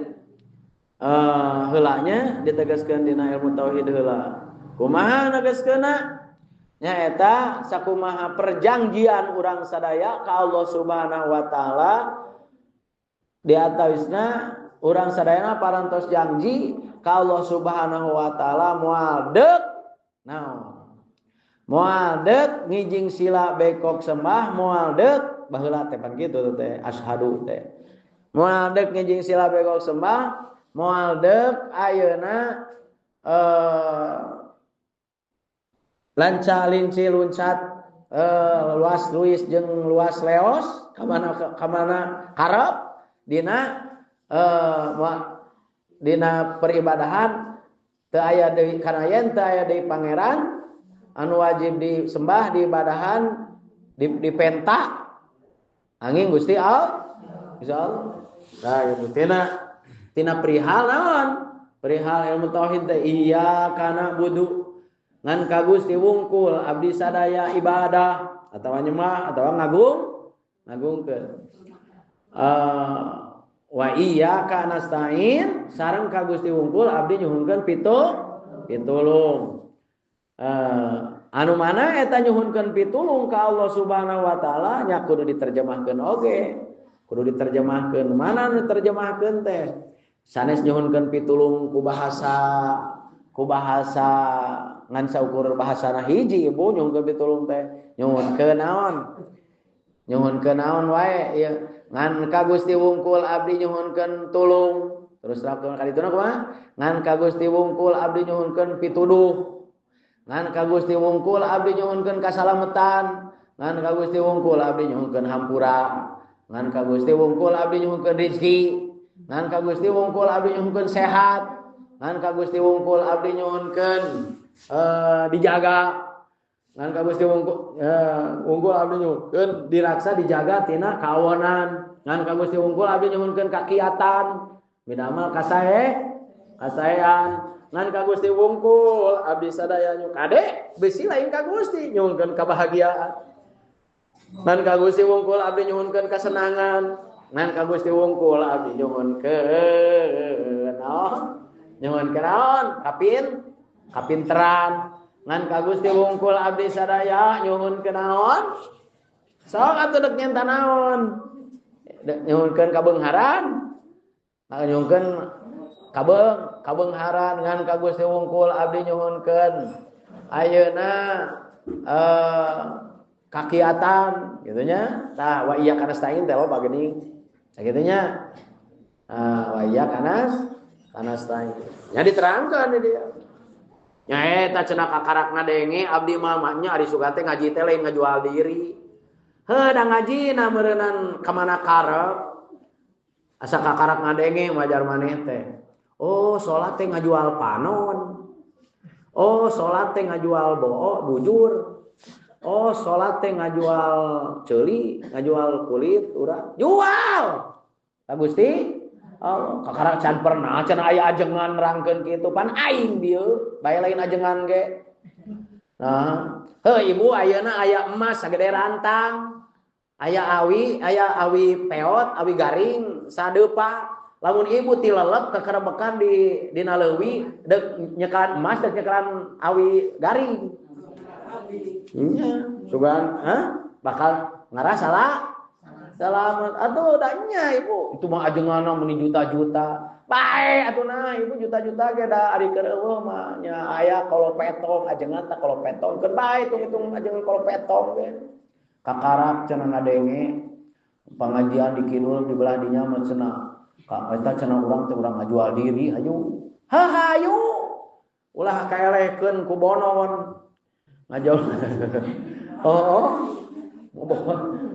Heulanya ditegaskan dina ilmu tauhid heula. Kumaha negaskeunna? Nyaeta sakumaha perjanjian urang sadaya ka Allah Subhanahu wa taala di atawisna urang sadayana parantos janji ka Allah Subhanahu wa taala moal deuk naon? Moal deuk ngijing sila bekok sembah, moal deuk baheula teh pan kitu teh asyhadu teh. Moal deuk ngijing sila bekok sembah, moal deuk ayeuna lanca linci luncat luas luis jeung luas leos kamana harap dina dina peribadahan teu aya deui kana yen teu aya deui pangeran anu wajib disembah diibadahan dipenta angin Gusti Allah. Gusti Allah. Nah gitu tina perihal naon? Perihal ilmu tauhid teh iya kana budu ngan ka Gusti wungkul abdi sadaya ibadah atawa nyembah atawa ngagungkeun. Wa iyyaka nasta'in sareng ka Gusti wungkul abdi nyuhunkeun pitulung. Anu mana eta nyuhunkeun pitulung ka Allah Subhanahu wa taala nya kudu diterjemahkeun oge. Kudu diterjemahkeun. Mana nu diterjemahkeun teh? Sanes nyuhunkeun pitulung ku bahasa ngan saukur bahasana hiji ibu nyuhunkeun pitulung teh. Nyuhunkeun naon? Nyuhunkeun naon wae ieu. Ngan ka Gusti wungkul abdi nyuhunkeun tulung. Terus lakukan kali itu kumaha? Ngan ka Gusti wungkul abdi nyuhunkeun pituduh. Ngan ka Gusti wungkul abdi nyuhunkeun kasalametan. Ngan ka Gusti wungkul abdi nyuhunkeun hampura. Ngan ka Gusti wungkul abdi nyuhunkeun rezeki. Ngan ka Gusti wungkul abdi nyuhunkeun sehat. Ngan ka Gusti wungkul abdi nyuhunkeun dijaga. Ngan ka Gusti wungkul wungkul abdi nyuhunkeun diraksa dijaga tina kawonan. Ngan ka Gusti wungkul abdi nyuhunkeun kakiatan. Minamal kasae kasaean. Ngan ka Gusti wungkul abdi sadaya nyu kade besi lain ka Gusti nyuhunkeun kabahagiaan. Ngan ka Gusti wungkul abdi nyuhunkeun kasenangan. Ngan ka Gusti wungkul abdi nyuhunkeun naon? Nyuhunkeun naon? Kapinteran. Ngan ka Gusti wungkul abdi sadaya nyuhunkeun naon? Sok atuh deuk nyenta naon? Nyuhunkeun kabeungharan. Nyuhunkeun kabeungharan. Ngan ka Gusti wungkul abdi nyuhunkeun ayeuna kakiatan gitu nya. Tah wa iyyaka nasta'in teh loba geuning. Sakitu nya. Wa iyyaka nasta'in. Nya diterangkeun di dieu. Nya eta cenah kakarak ngadenge abdi mah nya ari sugan teh ngaji teh lain ngajual diri. Heuh da ngajina meureunnan ka mana karep. Asa kakarak ngadenge wajar maneh teh. Oh, salat teh ngajual panon. Oh, salat teh ngajual boo bujur. Oh, salat teh ngajual ceuli, ngajual kulit urang. Jual. Ka Gusti Allah, kakarak can pernah can aya ajengan nerangkeun kitu pan aing dieu, bae lain ajengan ge. Nah, heuh ibu ayeuna aya emas sagede rantang. Aya awi peot, awi garing sadeupa. Lamun ibu tilelep kekerebekan di dina leuwi deuk nyekelan emas deuk nyekelan awi garing. Nya, sugan, hah? Bakal ngarasa lah. Selamat atuh da nya ibu. Itu mah ajenganna meuni juta-juta. Bae atuh nah ibu juta-juta ge da ari keur eueuh mah nya aya kolopetong ajengan tah kolopetong keun bae hitung-hitung ajengan kolopetong ge. Kakarak cenah ngadenge pengajian di kidul di belah dinya mah cenah ka eta cenah urang teh urang ngajual diri hayu. Ha hayu. Ulah kaelehkeun ku bonon. Ngajual. Oh.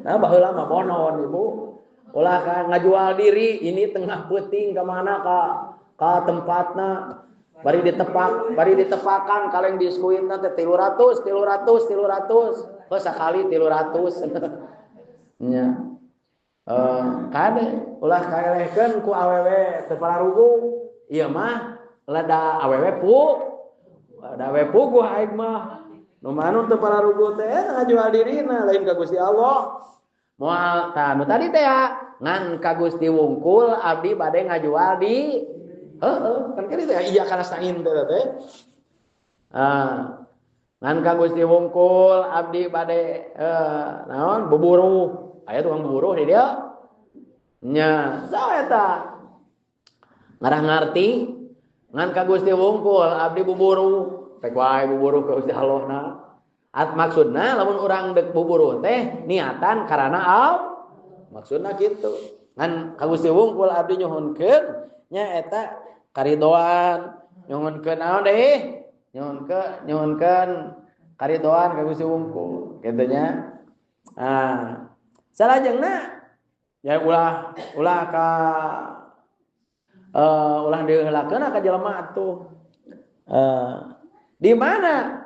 Nah baheula mah bonon ibu. Ulah ka ngajual diri ini tengah peuting ka mana ka tempatna bari ditepakan kaleng biskuitna teh 300 300 300. Oh sakali 300. Nya. Kade ulah kaelehkeun ku awewe teu pararugu. Ieu mah leda awewe pu. Leda awewe puguh aing mah. Nu manu teu pararugu teh ngajual dirina lain ka Gusti Allah. Moal tah nu tadi teh ngan ka Gusti wungkul abdi bade ngajual di heueuh kan kieu teh iya kana stain teh teh. Ah ngan ka Gusti wungkul abdi bade naon buburuh. Aya tukang buburuh di dieu. Nya, saha eta? Ngarah ngarti ngan ka Gusti wungkul abdi buburuh. Pek wae buburuh ka Gusti Allah na. At maksudna lamun urang deuk buburuh teh niatan karana Allah. Maksudna kitu. Ngan ka Gusti wungkul abdi nyuhunkeun nya eta karidoan, nyuhunkeun naon deui? Nyuhunkeun karidoan ka Gusti wungkul kitu nya. Ah, salajengna ya ulah ulah ka ulah diheulakeun ka jelema atuh. Di mana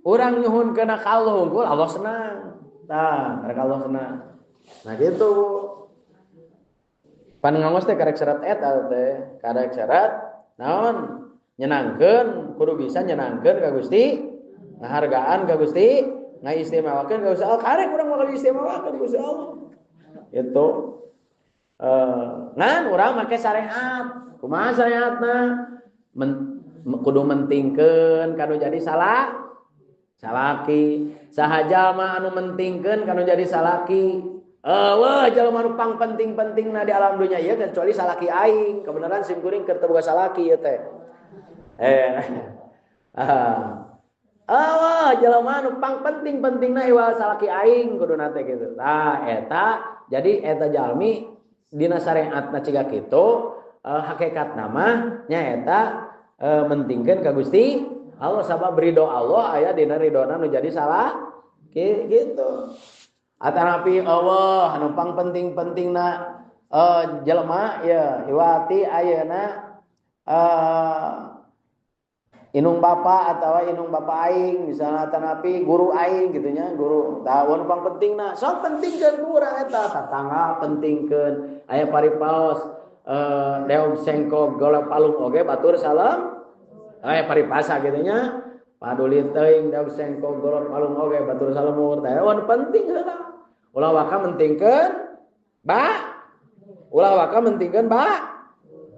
urang nyuhunkeun ka Allah wungkul Allah senang. Tah, karek Allah senang. Nah gitu. Pan ngangos teh karek syarat eta teh, karek syarat naon? Nyenangkeun, kudu bisa nyenangkeun ka Gusti, ngahargaan ka Gusti, ngaistimewakeun ka Gusti Allah. Karek urang bakal istimewakeun Gusti Allah. Itu. Ngan urang make syariat. Kumaha syariatna? Kudu mentingkeun kanu jadi salah salaki. Saha jalma anu mentingkeun kanu jadi salaki. Eueuh jalma anu pang penting-pentingna di alam dunya ieu kecuali salaki aing. Kebenaran sim kuring keur teu boga salaki ieu teh. Eueuh jalma anu pang penting-pentingna iwal salaki aing kuduna teh kitu. Tah eta Jadi eta jalmi dina syariatna ciga kitu hakikat nama nyaeta mentingkeun ka Gusti Allah sabab ridho Allah aya dina ridhona nu jadi salah gitu. Atanapi Allah anu pang penting-pentingna jelema ya iwati ayeuna inung bapa atawa inung bapa aing misalnya atanapi guru aing gitu nya guru tah anu pang pentingna sok pentingkeun ku urang eta tatangga pentingkeun aya paripaos deog sengkog golek palung oge batur salam aya paripasa gitu nya paduli teuing deog sengkog golek palung oge batur salemur teh anu penting heula ulah waka mentingkeun ba ulah waka mentingkeun ba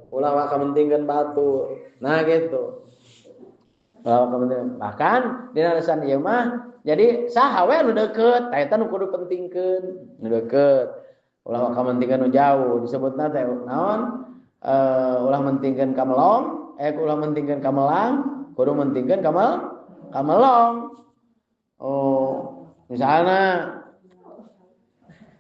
ulah waka mentingkeun batur nah gitu ulah waka mentingkeun bahkan dina alasan ieu mah jadi saha we anu deukeut tah eta nu kudu pentingkeun nu deukeut ulah waka mentingkeun nu jauh disebutna teh naon ulah mentingkeun kamelong ulah mentingkeun kamelang kudu mentingkeun kamelong. Oh misalna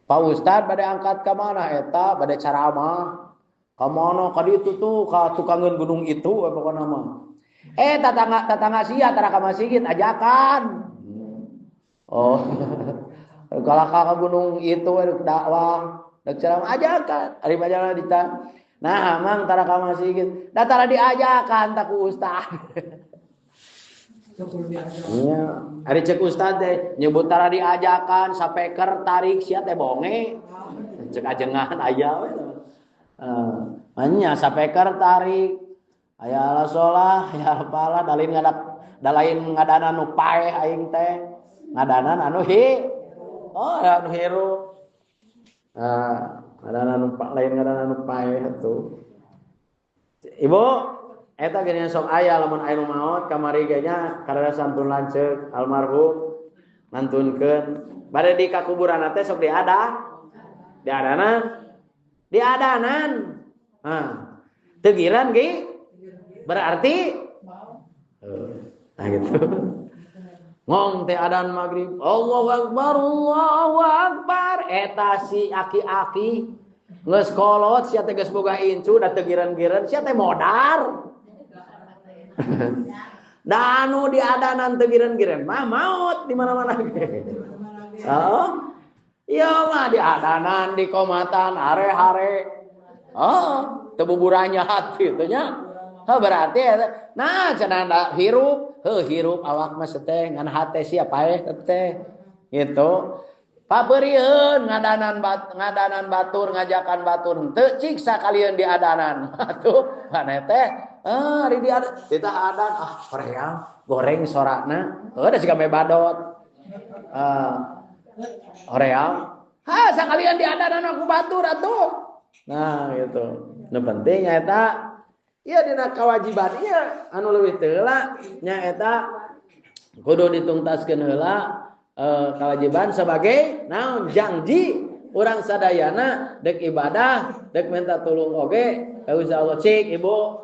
Pak Ustad bade angkat ka mana eta bade ceramah ka mana ka ditu tuh ka tukangeun gunung itu pokona mah tetangga tetangga sia tara ka masjid ajakan. Oh kalau ka gunung itu dakwah dek ceramah ajakan ari majalah dita nah amang tara ka masjid da tara diajakan ta ku ustad. Iya, ari cek ustad teh nyebut tara diajakan sapeker tarik sia teh bonge. Cek ajengan aya we. Nya sapeker tarik aya ala solah, aya apalah dalin ngadak dalain ngadanan nu paeh aing teh. Ngadanan anu hi. Oh, anu hirup. Ngadanan nu lain ngadanan nu paeh atuh. Ibu eta geuning sok aya lamun aya nu maot kamari ge nya karena santun lanceuk almarhum ngantunkeun bade di kakuburan teh sok diada diadanan diadanan hah teu giran ge berarti nah gitu ngong teh adan magrib Allahu akbar eta si aki-aki geus kolot sia teh geus boga incu da teu giran-giran sia teh modar. Da anu diadanan teu giran-giran mah maot di mana-mana ge. Oh. Ieu mah diadanan di komatan hare-hare. Oh, teu buburannya hati teh nya. Heuh berarti nah cenah hirup, heuh hirup awak mah seteh ngan hate sia paeh teh. Gitu. Pabeurieun ngadanan batur ngajakan batur henteu cik sakalieun diadanan. Atuh maneh teh ari diadan tita adan ah hoream goreng sorana heuh da siga badot. Hoream. Ha sakalian diadanan aku batur atuh. Nah gitu. Nu penting eta ieu dina kewajiban ieu anu leuwih teu heula nya eta kudu ditungtaskeun heula kewajiban sebagai naon janji urang sadayana dek ibadah dek minta tulung oge ka Gusti Allah cik ibu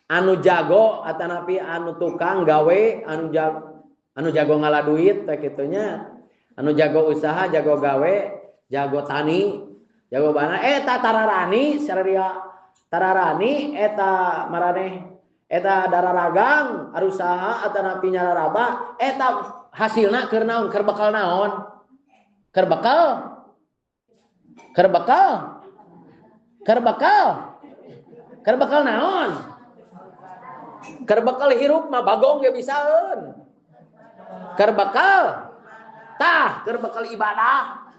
anu jago atanapi anu tukang gawe anu jago ngala duit teh kitu nya anu jago usaha jago gawe jago tani jago bana eta tararani saria tararani eta maraneh eta dararagang arusaha atanapi nyararaba eta hasilna keur naon keur bekal naon keur bekal keur bekal keur bekal keur bekal naon keur bekal hirup mah bagong ge bisaeun keur bekal tah keur bekal ibadah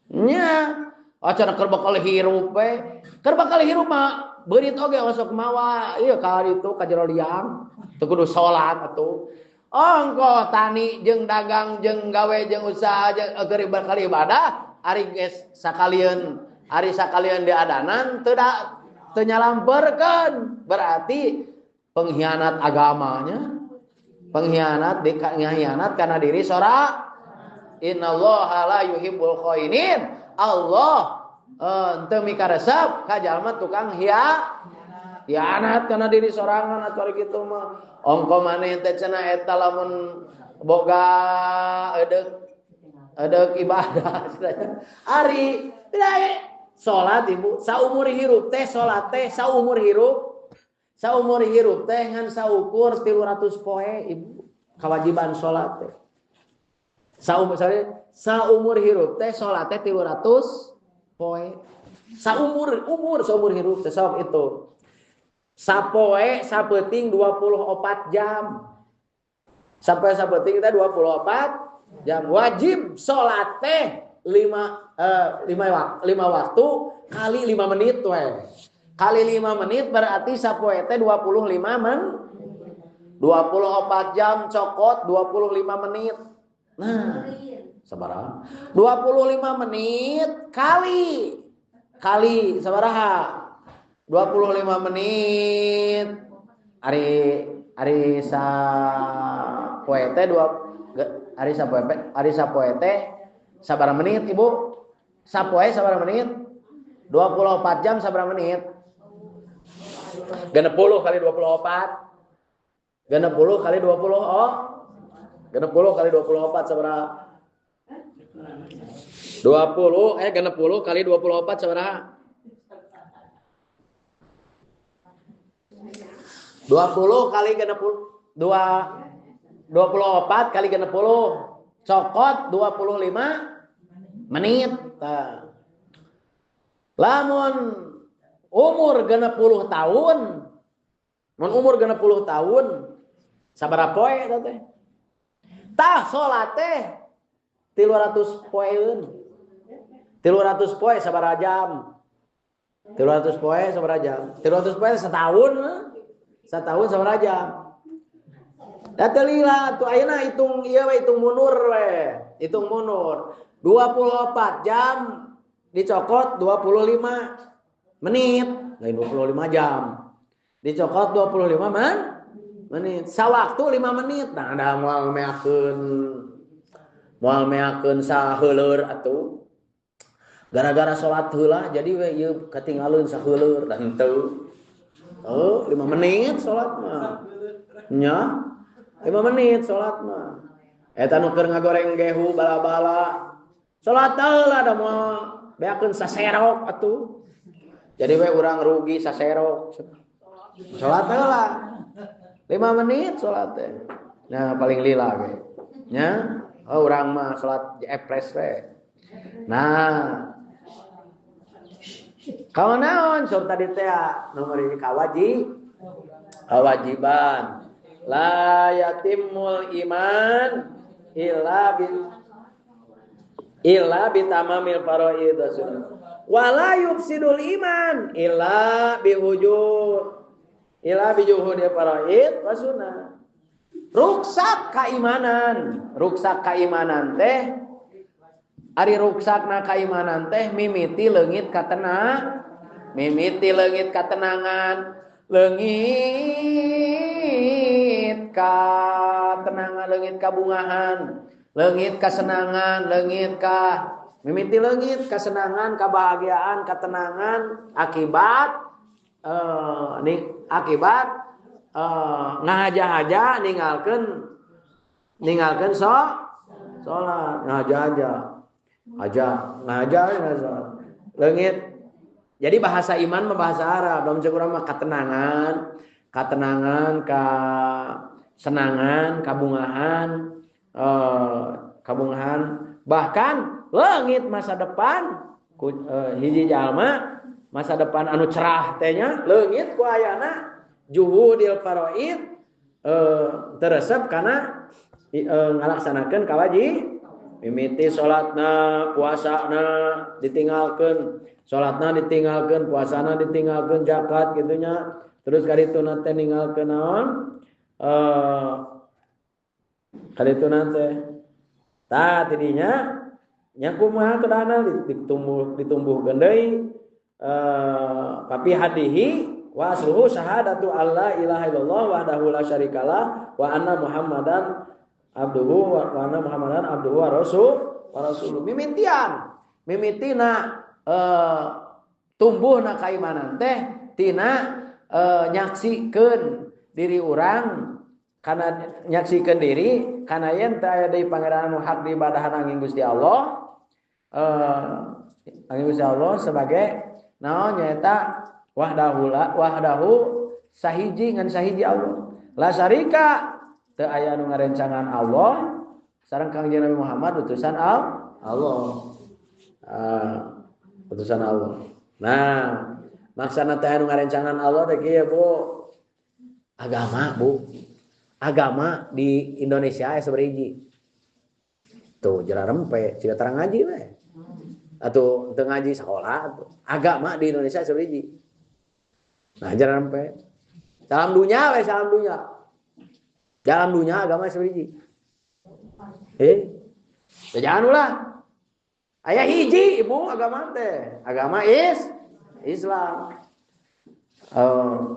nya acan keur bekal hirup we keur bekal hirup mah beurit oge osok mawa ieu ka ditu ka jero liang teu kudu salat atuh. Ongkoh tani jeung dagang jeung gawe jeung usaha jeung keur bakal ibadah ari geus sakalieun ari sakalian diadanan teu teu nyalamperkeun berarti pengkhianat agamanya pengkhianat dikhianat karena diri sora innallaha la yuhibbul khainin Allah teu mikaresep ka jalma tukang hianat karena diri sorangan atuh kitu mah. Ongko maneh teh cenah eta lamun boga edeuk Ada ibadah ari tidak salat ibu saumur hirup teh salat teh saumur hirup teh ngan saukur 300 poe ibu kewajiban salat teh saumur hirup teh salat teh 300 poe saumur hirup teh sok itu sapoe sapeuting 24 jam sampai sapeuting teh 24 jam wajib salat teh 5 waktu kali 5 menit we. Kali 5 menit berarti sapoe teh 25 men 24 jam cokot 25 menit. Nah, sabaraha? 25 menit kali sabaraha? 25 menit ari sapoe teh ari sapoe teh sabaraha menit ibu? Sapoe sabaraha menit? 24 jam sabaraha menit? 60 kali 24. 60 kali 20 oh. 60 kali 24 sabaraha? 20 60 kali 24 sabaraha? 20 kali 60 2 24 kali 60 cokot 25 menit. Nah. Lamun umur 60 tahun, mun umur 60 tahun sabaraha poe eta teh? Tah salat teh 300 poeun. 300 poe sabaraha jam? 300 poe sabaraha jam? 300 poe setahun. Setahun sabaraha jam? Da teu lila tuh ayeuna hitung ieu we hitung mundur we. Hitung mundur. 24 jam dicokot 25 menit, lain 25 jam. Dicokot 25 menit. Sawaktu 5 menit. Nah, da moal meakeun saheuleur atuh. Gara-gara salat heula jadi we ieu katinggaleun saheuleur da henteu. Oh, 5 menit salat mah. Nya. 5 menit salat mah. Eta nu keur ngagoreng gehu bala-bala. Salat heula da moal beakeun saserok atuh. Jadi we urang rugi saserok. Salat heula. 5 menit salat teh. Nah, paling lila ge. Nya, oh urang mah salat epres we. Nah, kalau naon sur tadi teh nomor ini kewajiban. La yatimul iman illa bitamamil faraid wa sunnah. Wala yufsidul iman illa biwujud illa bijuhudi faraid wa sunnah. Ruksak keimanan teh ari ruksakna keimanan teh mimiti leungit katenang, mimiti leungit katenangan, leungit katenangan, leungit kabungahan, leungit kasenangan, leungit ka mimiti leungit kasenangan, kebahagiaan, ketenangan akibat ngahaja-haja ninggalkeun salat, ngahaja-haja aja ngajar leungit. Jadi bahasa iman mah bahasa Arab, dalam cek urang mah katenangan, kasenangan, kabungahan, kabungahan, bahkan leungit masa depan hiji jalma masa depan anu cerah teh nya leungit ku ayana juhudil faraid teresep kana ngalaksanakeun kawajib. Mimiti salatna, puasana ditinggalkeun, salatna ditinggalkeun, puasana ditinggalkeun, zakat kitu nya. Terus karituna teh ninggalkeun naon? Karituna teh. Tah tidinya nya kumaha kedana ditumbuhkeun deui tapi hadihi wa asluhu syahadatu alla ilaha illallah wahdahu la syarikalah wa anna Muhammadan abduhu wa anna Muhammadan abduhu wa rasuluh. Mimitian mimitina tumbuhna kaimanan teh tina nyaksikeun diri urang Kana nyaksikeun diri kana yen teu aya deui pangeran anu hak diibadahan angin Gusti Allah, angin Gusti Allah sebagai naon nyaeta wahdahu sahiji ngan sahiji Allah. La syarika teu aya anu ngarencangan Allah sareng Kangjeng Nabi Muhammad utusan Allah. Utusan Allah. Nah, maksana teh anu ngarencangan Allah teh kieu Bu. Agama, Bu. Agama di Indonesia aya sabaraha hiji? Tuh jera rempe, ciga tarang ngaji we. Atuh teu ngaji sakola atuh. Agama di Indonesia sabaraha hiji? Nah, jera rempe. Salam dunya we, salam dunya. Dalam dunia agama sabaraha hiji? Jangan ulah. Aya hiji ibu agama teh. Agama is Islam.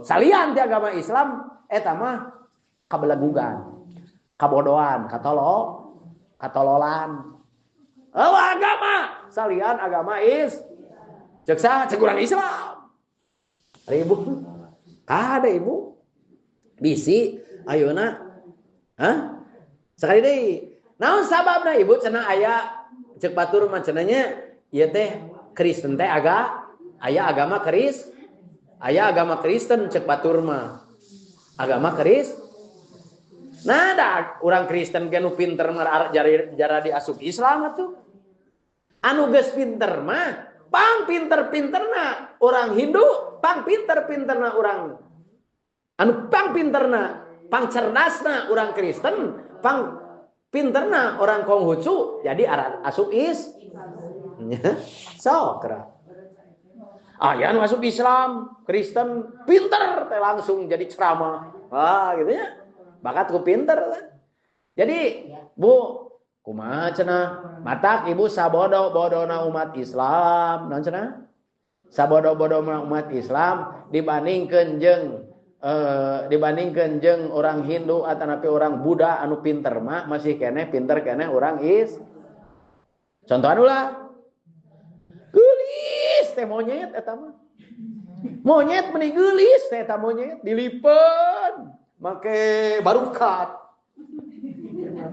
Salian ti agama Islam eta mah kabelagugan, kabodohan, katololan. Oh, agama salian agama is cek saha cek urang Islam. Ada ibu? Ada ibu? Bisi ayeuna. Hah? Sekali deui. Naon sababna ibu cenah aya cek batur mah cenah nya ieu teh Kristen teh aga aya agama Kris, aya agama Kristen cek batur mah. Agama Kris. Nah, da urang Kristen ge nu pinter mah jara diasup Islam atuh. Anu geus pinter mah pang pinter-pinterna orang Hindu, pang pinter-pinterna orang anu pang pinterna, pang cerdasna orang Kristen, pang pinterna orang Konghucu, jadi asup is. Sok kera. Aya nu asup Islam, Kristen, pinter teh langsung jadi ceramah. Wah, gitu nya. Bakat ku pinter. Jadi, Bu, kumaha cenah? Matak ibu sabodo-bodona umat Islam, naon cenah? Sabodo-bodona umat Islam dibandingkeun jeung orang Hindu atanapi orang Buddha anu pinter mah masih keneh pinter keneh orang is. Contohan ulah. Geulis teh monyet eta mah. Monyet meni geulis teh eta monyet dilipeun make barukat.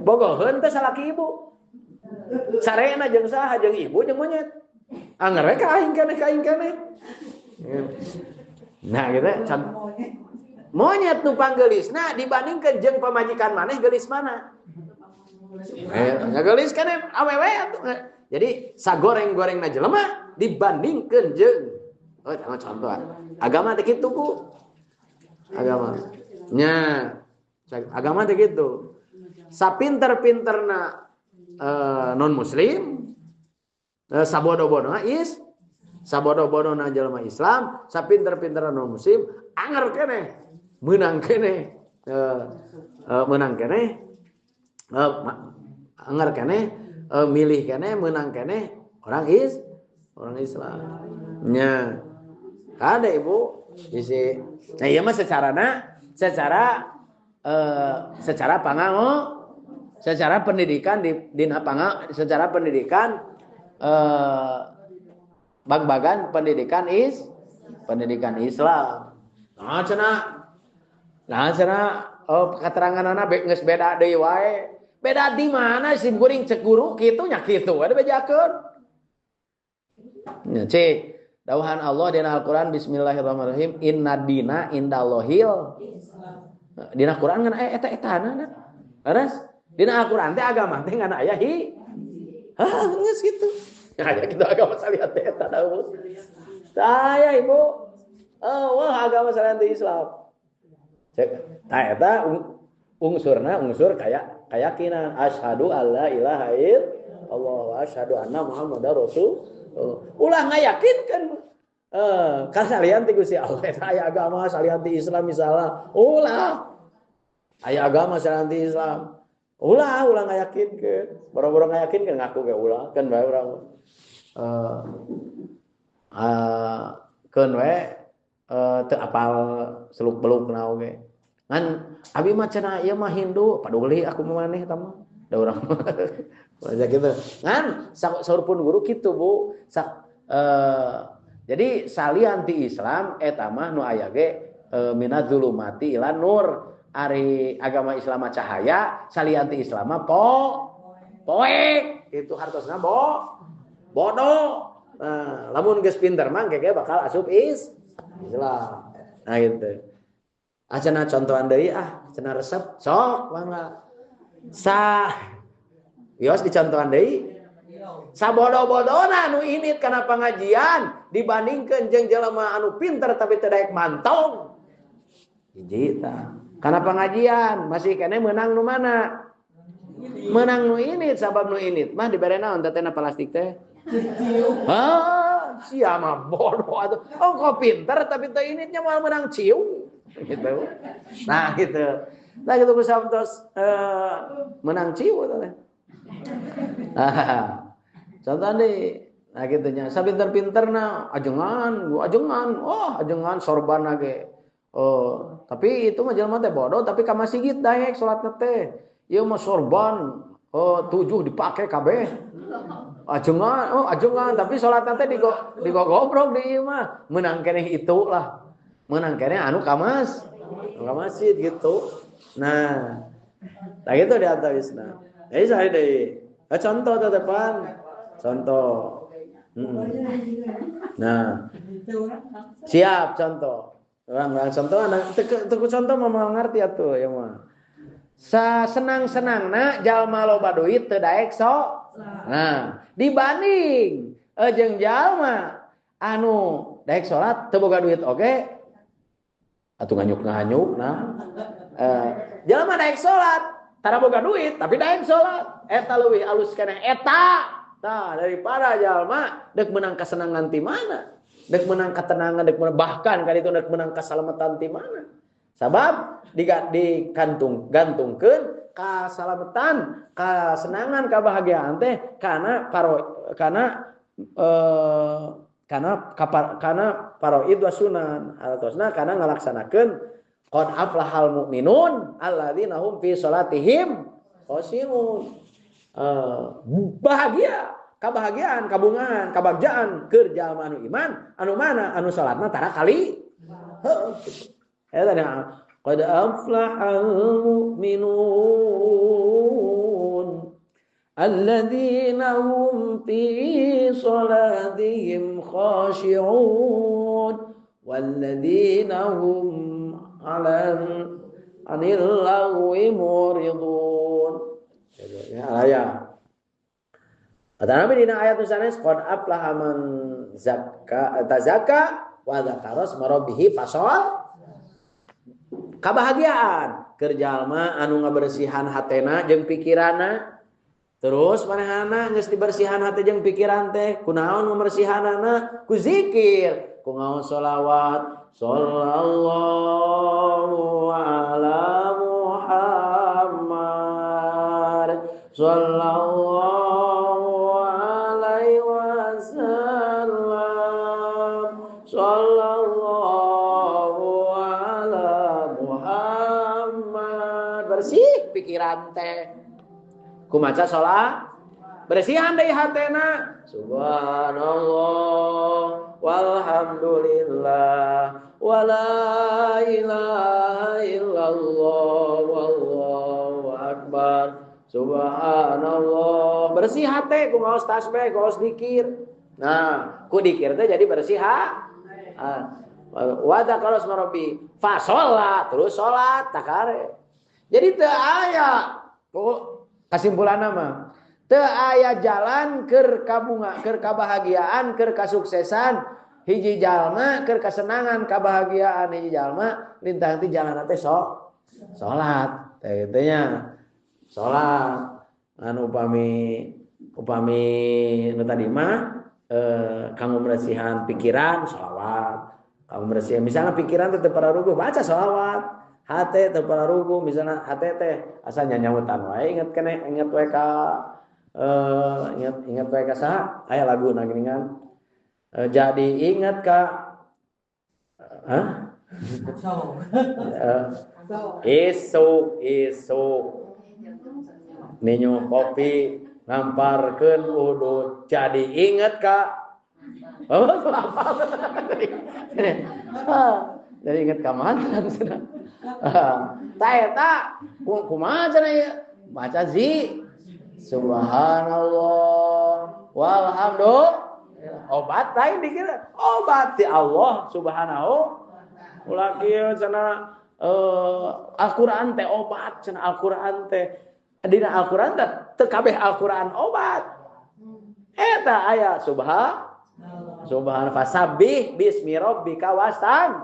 Bogoheun teh salaki ibu. Sarena jeung saha jeung ibu jeung monyet. Anger we ka aing keneh ka aing keneh. Nah gitu. Monyet nu panggeulisna dibandingkeun jeung pamajikan maneh geulis mana? Geulis keneh awewe atuh. Jadi sagoreng-gorengna jelema dibandingkeun jeung oh contoh. Agama teh kitu Bu. Agama. Nya, agama teh kitu. Sapinter-pinterna non muslim, sabodo-bodona is, sabodo-bodona jelema Islam, sapinter-pinterna non muslim, anger keneh, meunang keneh, meunang keneh, anger keneh, milih keneh, meunang keneh, orang is, orang Islam. Nya. Ada ibu isi. Nah, ieu mah secara pangango, secara pendidikan di dina panga, secara pendidikan bag-bagan pendidikan is pendidikan Islam. Nah cenah oh keteranganana geus beda deui wae. Beda di mana sim kuring cek guru kitu nya kitu ada bejakeun. Nya cek dawuhan Allah dina Al-Qur'an bismillahirrahmanirrahim inna dina indallahil. Dina Quran ngan aya eta-etana. Leres? Dina Al-Qur'an teh agama teh ngan aya hi. Hah, geus kitu. Aya kitu agama salian teh eta dawuh. Saya ibu. Oh, wah agama salian teh Islam. Cek, tah eta unsurna unsur kaya keyakinan asyhadu alla ilaha illallah wa asyhadu anna muhammadar rasulullah. Ulah ngayakinkeun kasalian ti Gusti Allah eta aya agama salian ti Islam misalnya. Ulah aya agama salian ti Islam. Ulah ulah ngayakinkeun. Boro-boro ngayakinkeun ngaku ge ulah keun bae urang. Keun we teu apal seluk-belukna oge. Ngan abi mah cenah ieu mah Hindu, paduli aku mah maneh eta mah. Da urang mah gitu. Ngan saur pun guru kitu Bu. Jadi salian ti Islam eta mah nu aya ge minaz zulumati ilan nur. Ari agama Islam cahaya, salian ti Islam mah poek. Itu hartosna bodoh. Nah, lamun geus pinter mah engke bakal asup Islam. Nah gitu. Ah cenah contohan deui ah, cenah resep sok mangga. Sa wios dicontohan deui. Sabodo-bodona anu init kana pengajian dibandingkeun jeung jelema anu pinter tapi teu daek mantong. Hiji tah. Kana pengajian masih keneh meunang nu mana? Meunang nu init sabab nu init mah dibere naon teh plastik teh? Ah, sia mah bodoh atuh. Oh, kok pinter tapi teu initnya moal meunang ciu. Gitu. Nah, gitu. Nah, gitu ku sabtos meunang ciu teh. Nah, contoh deui. Nah, kitu nya. Sapinter-pinterna ajengan, ajengan, oh, ajengan sorban ge. Oh, tapi itu mah jelema teh bodoh tapi ka masjid daek salatna teh. Ieu mah sorban oh, 7 dipake kabeh. Ajengan, oh ajengan tapi salatna teh digogobrok di ieu mah. Meunang keneh itu lah. Meunang keneh anu ka masjid gitu. Nah, nah gitu di antawisna. Jadi saya deui. Contoh teh depan. Contoh. Nah. Siap contoh. Orang contoh anak teu contoh mah ngarti atuh ya mah. Sa senang-senangna jalma loba duit teu daek sok. Nah, dibanding jeung jalma anu daek salat teu boga duit oge atuh nganyuk-nganyuk nah. Jalma daek salat tara boga duit tapi daek salat eta leuwih alus keneh eta. Tah daripada jalma deuk meunang kasenangan ti mana? Dek menang ketenangan, dek menang, bahkan kali itu dek menang keselamatan ti mana? Sabab dikantung gantungkeun kasalamatan, kasenangan, kebahagiaan teh karena paro karena karena kapar, karena paroid wa sunan atosna karena ngalaksanakeun qad aflahal mu'minun alladzina hum fi salatihim khashi'un. Bahagia kabahagiaan, kabungahan, kabagjaan keur jalma anu iman, anu mana anu salatna tara kali. Heuh kitu. Eta nya qad aflahal mu'minun alladzina hum fi salatihim khashi'un walladzina hum 'anil lagwi muridun. Ya aya. Kata Nabi dina ayat sanes qad aflaha man zakka tazakka wa dzakara asma rabbih fasol. Kabahagiaan keur jalma anu ngabersihan hatena jeung pikiranna. Terus manehana geus dibersihan hate jeung pikiran teh kunaon ngabersihanana ku zikir, ku ngaos sholawat sallallahu ala Muhammad sallallahu alaihi wasallam sallallahu ala Muhammad. Bersih pikiran teh kumaca salat bersihan deui hatena subhanallah walhamdulillah wala ilaha illallah wallahu akbar subhanallah. Bersih hate ku ngaos tasbih, ku ngaos dikir. Nah, ku dikir teh jadi bersih ha. Wa dzakara asma rabbi fa sholat, terus sholat takare. Jadi teu aya kesimpulanna mah teu aya jalan keur kabunga, keur kabahagiaan, keur kasuksesan hiji jalma, keur kasenangan, kabahagiaan hiji jalma lintang ti jalan teh sok salat teh kitu nya. Salat anu upami nu tadi mah kanggo meresihan pikiran sholawat, kanggo meresihan misalnya pikiran teh teu pararuguh baca sholawat, hate teu pararuguh misalnya hate teh asa nyanyautan wae inget keneh inget we ka inget we ka saha aya laguna geuningan jadi inget ka hah isuk isuk ninyu kopi ngamparkeun udut jadi inget ka oh Jadi inget ka mantan cenah. Tah eta kumaha cenah ieu? Maca zi subhanallah walhamdulillah. Obat lain dikira obat ti Allah subhanahu ulah kieu cenah Al-Qur'an teh obat cenah Al-Qur'an teh dina Al-Qur'an teh teu kabeh Al-Qur'an obat eta aya subhan fasabbih bismi rabbika wastan.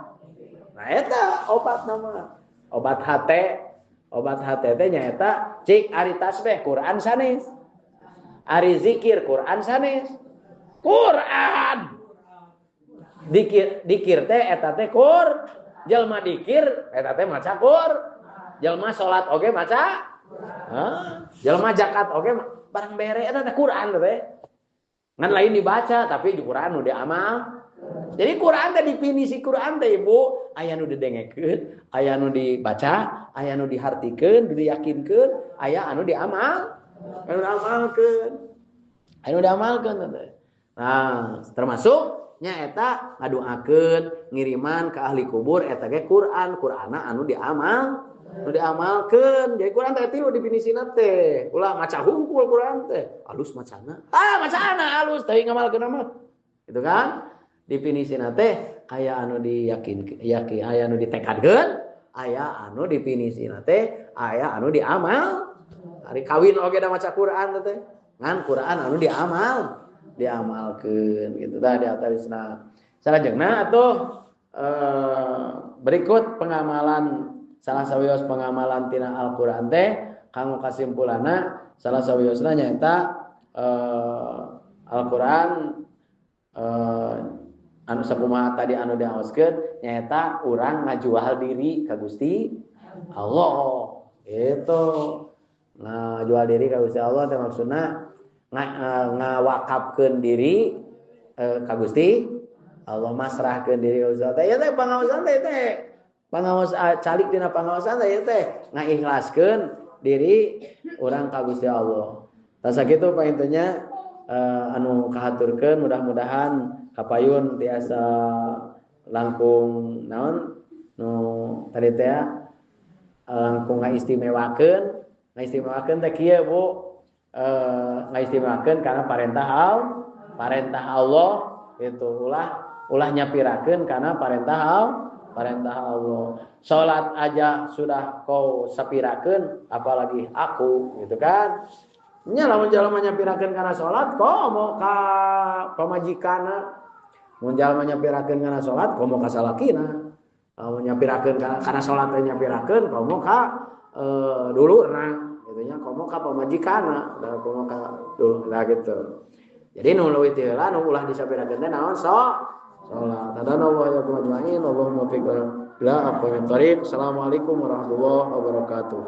Nah eta obat nama obat hate teh nyaeta cik ari tasbih Qur'an sanes, ari zikir Qur'an sanes. Quran dikir dikir teh eta teh kur jelma dikir eta teh maca kur jelma salat oge maca jelma zakat oge barang bere eta teh Quran teh ngan lain dibaca tapi di Quran nu diamal. Jadi Quran teh definisi Quran teh ibu aya nu didengekeun, aya nu dibaca, aya nu dihartikeun, diyakinkeun, aya anu diamal, anu diamalkeun, anu diamalkeun teh. Nah, termasuk nya eta ngadoakeun ngiriman ke ahli kubur eta ge Quran, Qur'ana anu diamal, anu diamalkeun. Jadi Quran teh tilu definisina teh. Ulah maca hungkul Quran teh, alus macana. Ah, macana alus teuing ngamalkeun mah. Gitu kan? Definisina teh aya anu diyakin, yakin aya anu ditekadkeun, aya anu definisina teh aya anu diamal. Ari kawin oge da maca Quran teh. Ngan Quran anu diamal. Diamalkeun gitu tah di atarisna. Salajengna atuh berikut pengamalan salah sawios pengamalan tina Al-Qur'an teh kanggo kasimpulanna salah sawiosna nyaeta Al-Qur'an anu sakumaha tadi anu diaoskeun nyaeta urang ngajual diri ka Gusti Allah gitu. Ngajual diri ka Gusti Allah teh maksudna ngawakafkeun diri ka Gusti Allah, masrahkeun diri ka Gusti Allah. Ieu teh pangaosan teh pangaos calik dina pangaosan teh ieu teh ngaikhlaskeun diri urang ka Gusti Allah. Tah sakitu pangintennya anu kahaturkeun, mudah-mudahan kapayun tiasa langkung naon nu tadi teh langkung ngaistimewakeun, ngaistimewakeun teh kieu Bu. Ngaistimewakeun karena parentah Allah gitu, ulah nyapirakeun karena parentah Allah. Salat aja sudah kau sapirakeun apalagi aku gitu kan. Nya lamun jalma nyapirakeun kana salat komo ka pamajikanna, mun jalma nyapirakeun kana salat komo ka salakina, lamun nyapirakeun kana salat teh nyapirakeun komo ka dulurna gitunya, komo ka pamajikanna da komo ka dulurna gitu. Jadi nu leuwih ti heula nu ulah disapirakeun teh naon salat. Tadana wa yakum ajmain, Allahumma fiq ila aqwamit thariq. Assalamualaikum warahmatullahi wabarakatuh.